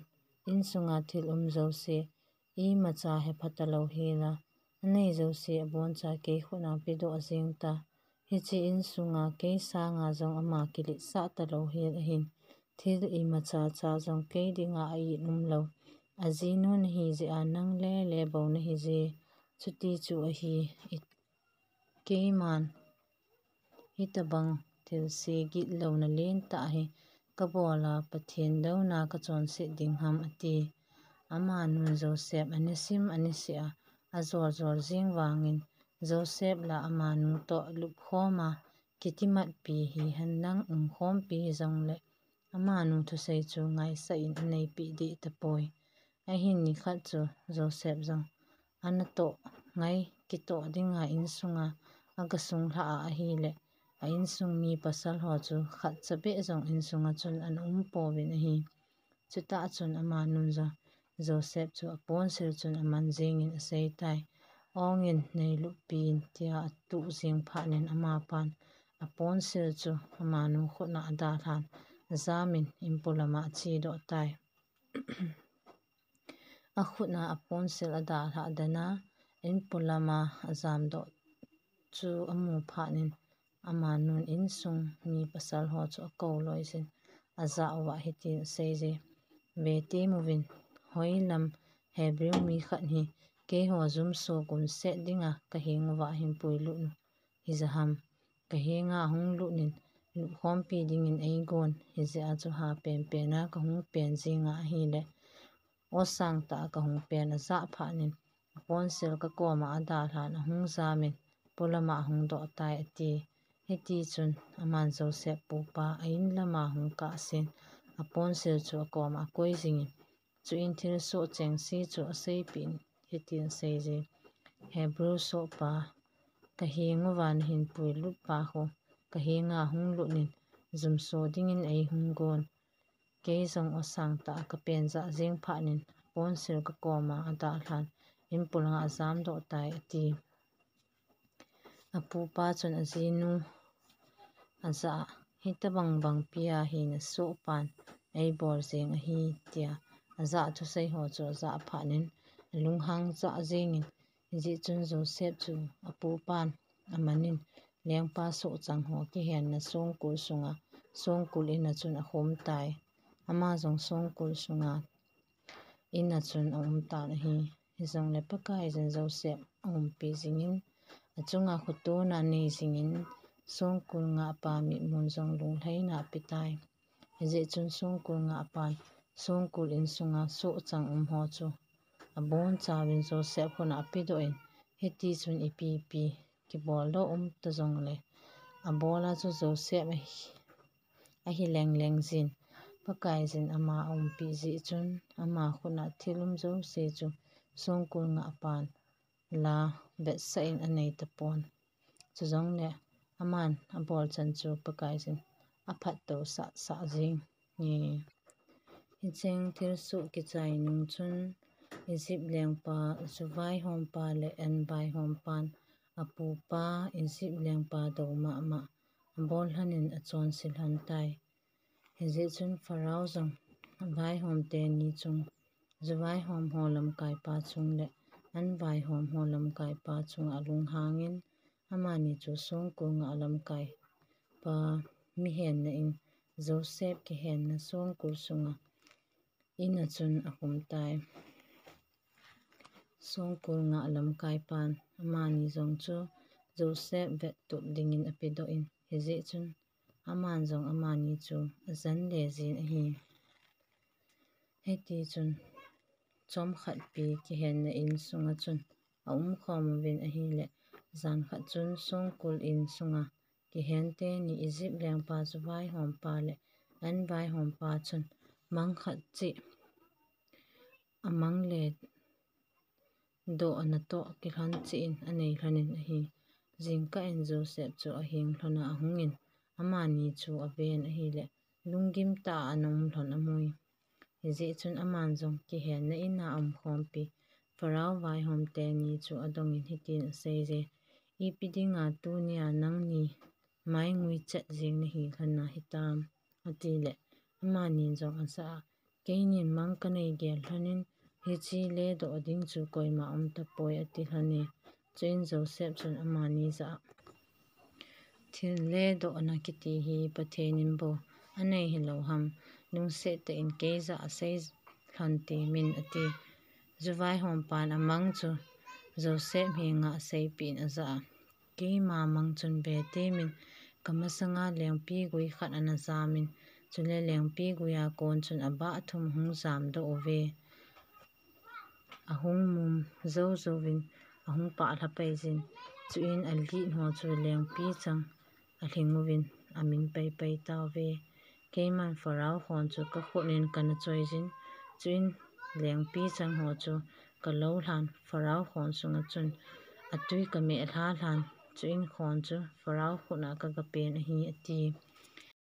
insunga thil um jouse imacha hepha talou hel a, anei jouse aboncha kei khut a pedoh jeng ta. Hiche insunga kei sanga jong ama kiletsah talou hel ahin, thil imacha cha jong kei dinga a-it umlou. Ajinu nahi jeh a nang lele bou nahije. Chuti chu ahi, keiman hitobang thilse gitlouna lentah hi kabol a Pathen douna kachonset ding ham, ati. Amanun Joseph anisim aniseh a ajol jol jeng vangin, Joseph la amanu toh lupkhom a, kitimatpi hihen lang umkhompi hijongle amanu thusei chu ngaisah in aneipeh deh tapoi. Ahin nikhat chu Joseph jong anatoh ngai kitoh dinga insunga aga sunglhah a ahile, a insung mi pasal ho chu khatcha beh jong insunga chun ana umpouvin ahi. Chutah chun amanun jong Joseph chu aponsil chun aman jengin aseitai. Ongin neiluppi in, tia atuh jeng phatnin amapan aponsil chu amanu khut a adalhan ajamin inpolama achedoh tai. Akhut a aponsil adalhah dana inpolama ajamdoh chu amu phatnin amanun insung mi pasal ho chu akou loijin, ajah uva hitin aseije, Vetemuvin, hoilam Hebrew mi khat hi keiho jumso gunset dinga kaheng uva ahin puilut u hijeh ham. Kahenga ahung lutnin lupkhompi dingin eigon, hijeh a chu ha penpen a kahung pen jenga ahile, osang tah a kahung pen ajah phatnin aponsil kakoma adalhan ahung jamin polama ahung doh tai, ati. Hitichun aman Joseph pupa a inlama hung kahsen aponsil chu akoma akoi jingin, chuin thilsoh chengse chu aseipeh in hitin aseije, Hebrew sohpa, kaheng uva nahin puilutpa khu kahenga ahung lutnin jumso dingin eihung gon. Kei jong osang tah a kapen jah jeng phat in, aponsil kakoma adalhan, in pulanga ajamdoh tai, ati. Apupa chun ajinu ajah a, hitobang bang pia hina sohpan eibol jeng ahi, tia ajah thusei ho chu ajah phat in, alunghang jah jengin, hijeh chun Joseph chu apupan amanin, lengpa sohchang ho kihenna songkul sunga, songkul ina chun akhum tai. Ama jong songkul sunga ina chun aum tan ahi. Hijongle Pakaiyin Joseph aumpi jingin, achunga khotona anei jingin, songkul ngahpa mitmun jong lunglhaina apetai. Hijeh chun songkul ngahpan songkul insunga sohchang um ho chu abonchauvin Joseph khutna apedoh in, hitichun ipi ipi kiboldoh um ta jongle, abola chu Joseph ahi, ahi leng leng jin, Pakaiyin ama aumpeh jeh chun, ama khutna thil um jouse chu songkul ngahpan la vetsah in anei tapon. Chujongle aman abol chan chu Pakaiyin aphattousah sah jenge. Hicheng thilsoh kichai nung chun Egypt lengpa, ju vaihompa le an vaihompan apupa Egypt lengpa dou mama abol lhonin achonse lhon tai. Hijeh chun Pharaoh jong avaihom teni chung, ju vaihom ho lamkaipa chung le an vaihom ho lamkaipa chunga alunghangin, amani chu songkul ngah lamkaipa mihenna in, Joseph kihenna songkul sunga ina chun akhum tai. Songkul ngah lamkaipan amani jong chu Joseph vettup dingin apedoh in, hijeh chun aman jong amani chu ajanle jin ahi. Hitichun chomkhat pi kihenna insunga chun aumkhom uvin ahile, jan khat chun songkul insunga kihen teni Egypt lengpa ju vaihompa le an vaihompa chun mang khat cheh amang le doh anatoh kilhon cheh in anei lhonin ahi. Jingkah in Joseph chu aheng lhona ahungin, amani chu aven ahile, lunggim tah a ana um lhon amui. Hijeh chun aman jong kihenna ina aumkhompi Pharaoh vaihom teni chu adongin hitin aseiye, ipi dinga tunia nangni maingui chet jeng nahi lhona hitam, atile, amanin jong ajah a, keinin mang kanei gel lhonin, hiche ledoh ding chu koima umtapoi, ati lhone. Chuin Joseph chun amani jah a, thil ledohna kiti hi Pathen in bou anei hilou ham, lungset tah in kei jah a sei lhon temin, ati. Ju vaihompan amang chu Joseph henga aseipeh in ajah a, keima mang chun ve temin, kamasanga lengpi gui khat ana jamin, chule lengpi guia kon chun abah thum hung jamdoh uve. Ahung mum jou jouvin ahung pah lha paijin, chuin alit ho chu lengpi chang alhing uvin amin paipai tauve. Keiman Pharaoh khon chu kakhut in kana choijin, chuin lengpi chang ho chu kalou lhan, Pharaoh khon sunga chun atui kameh lha lhan, chuin khon chu Pharaoh khutna kagapen ahi, ati.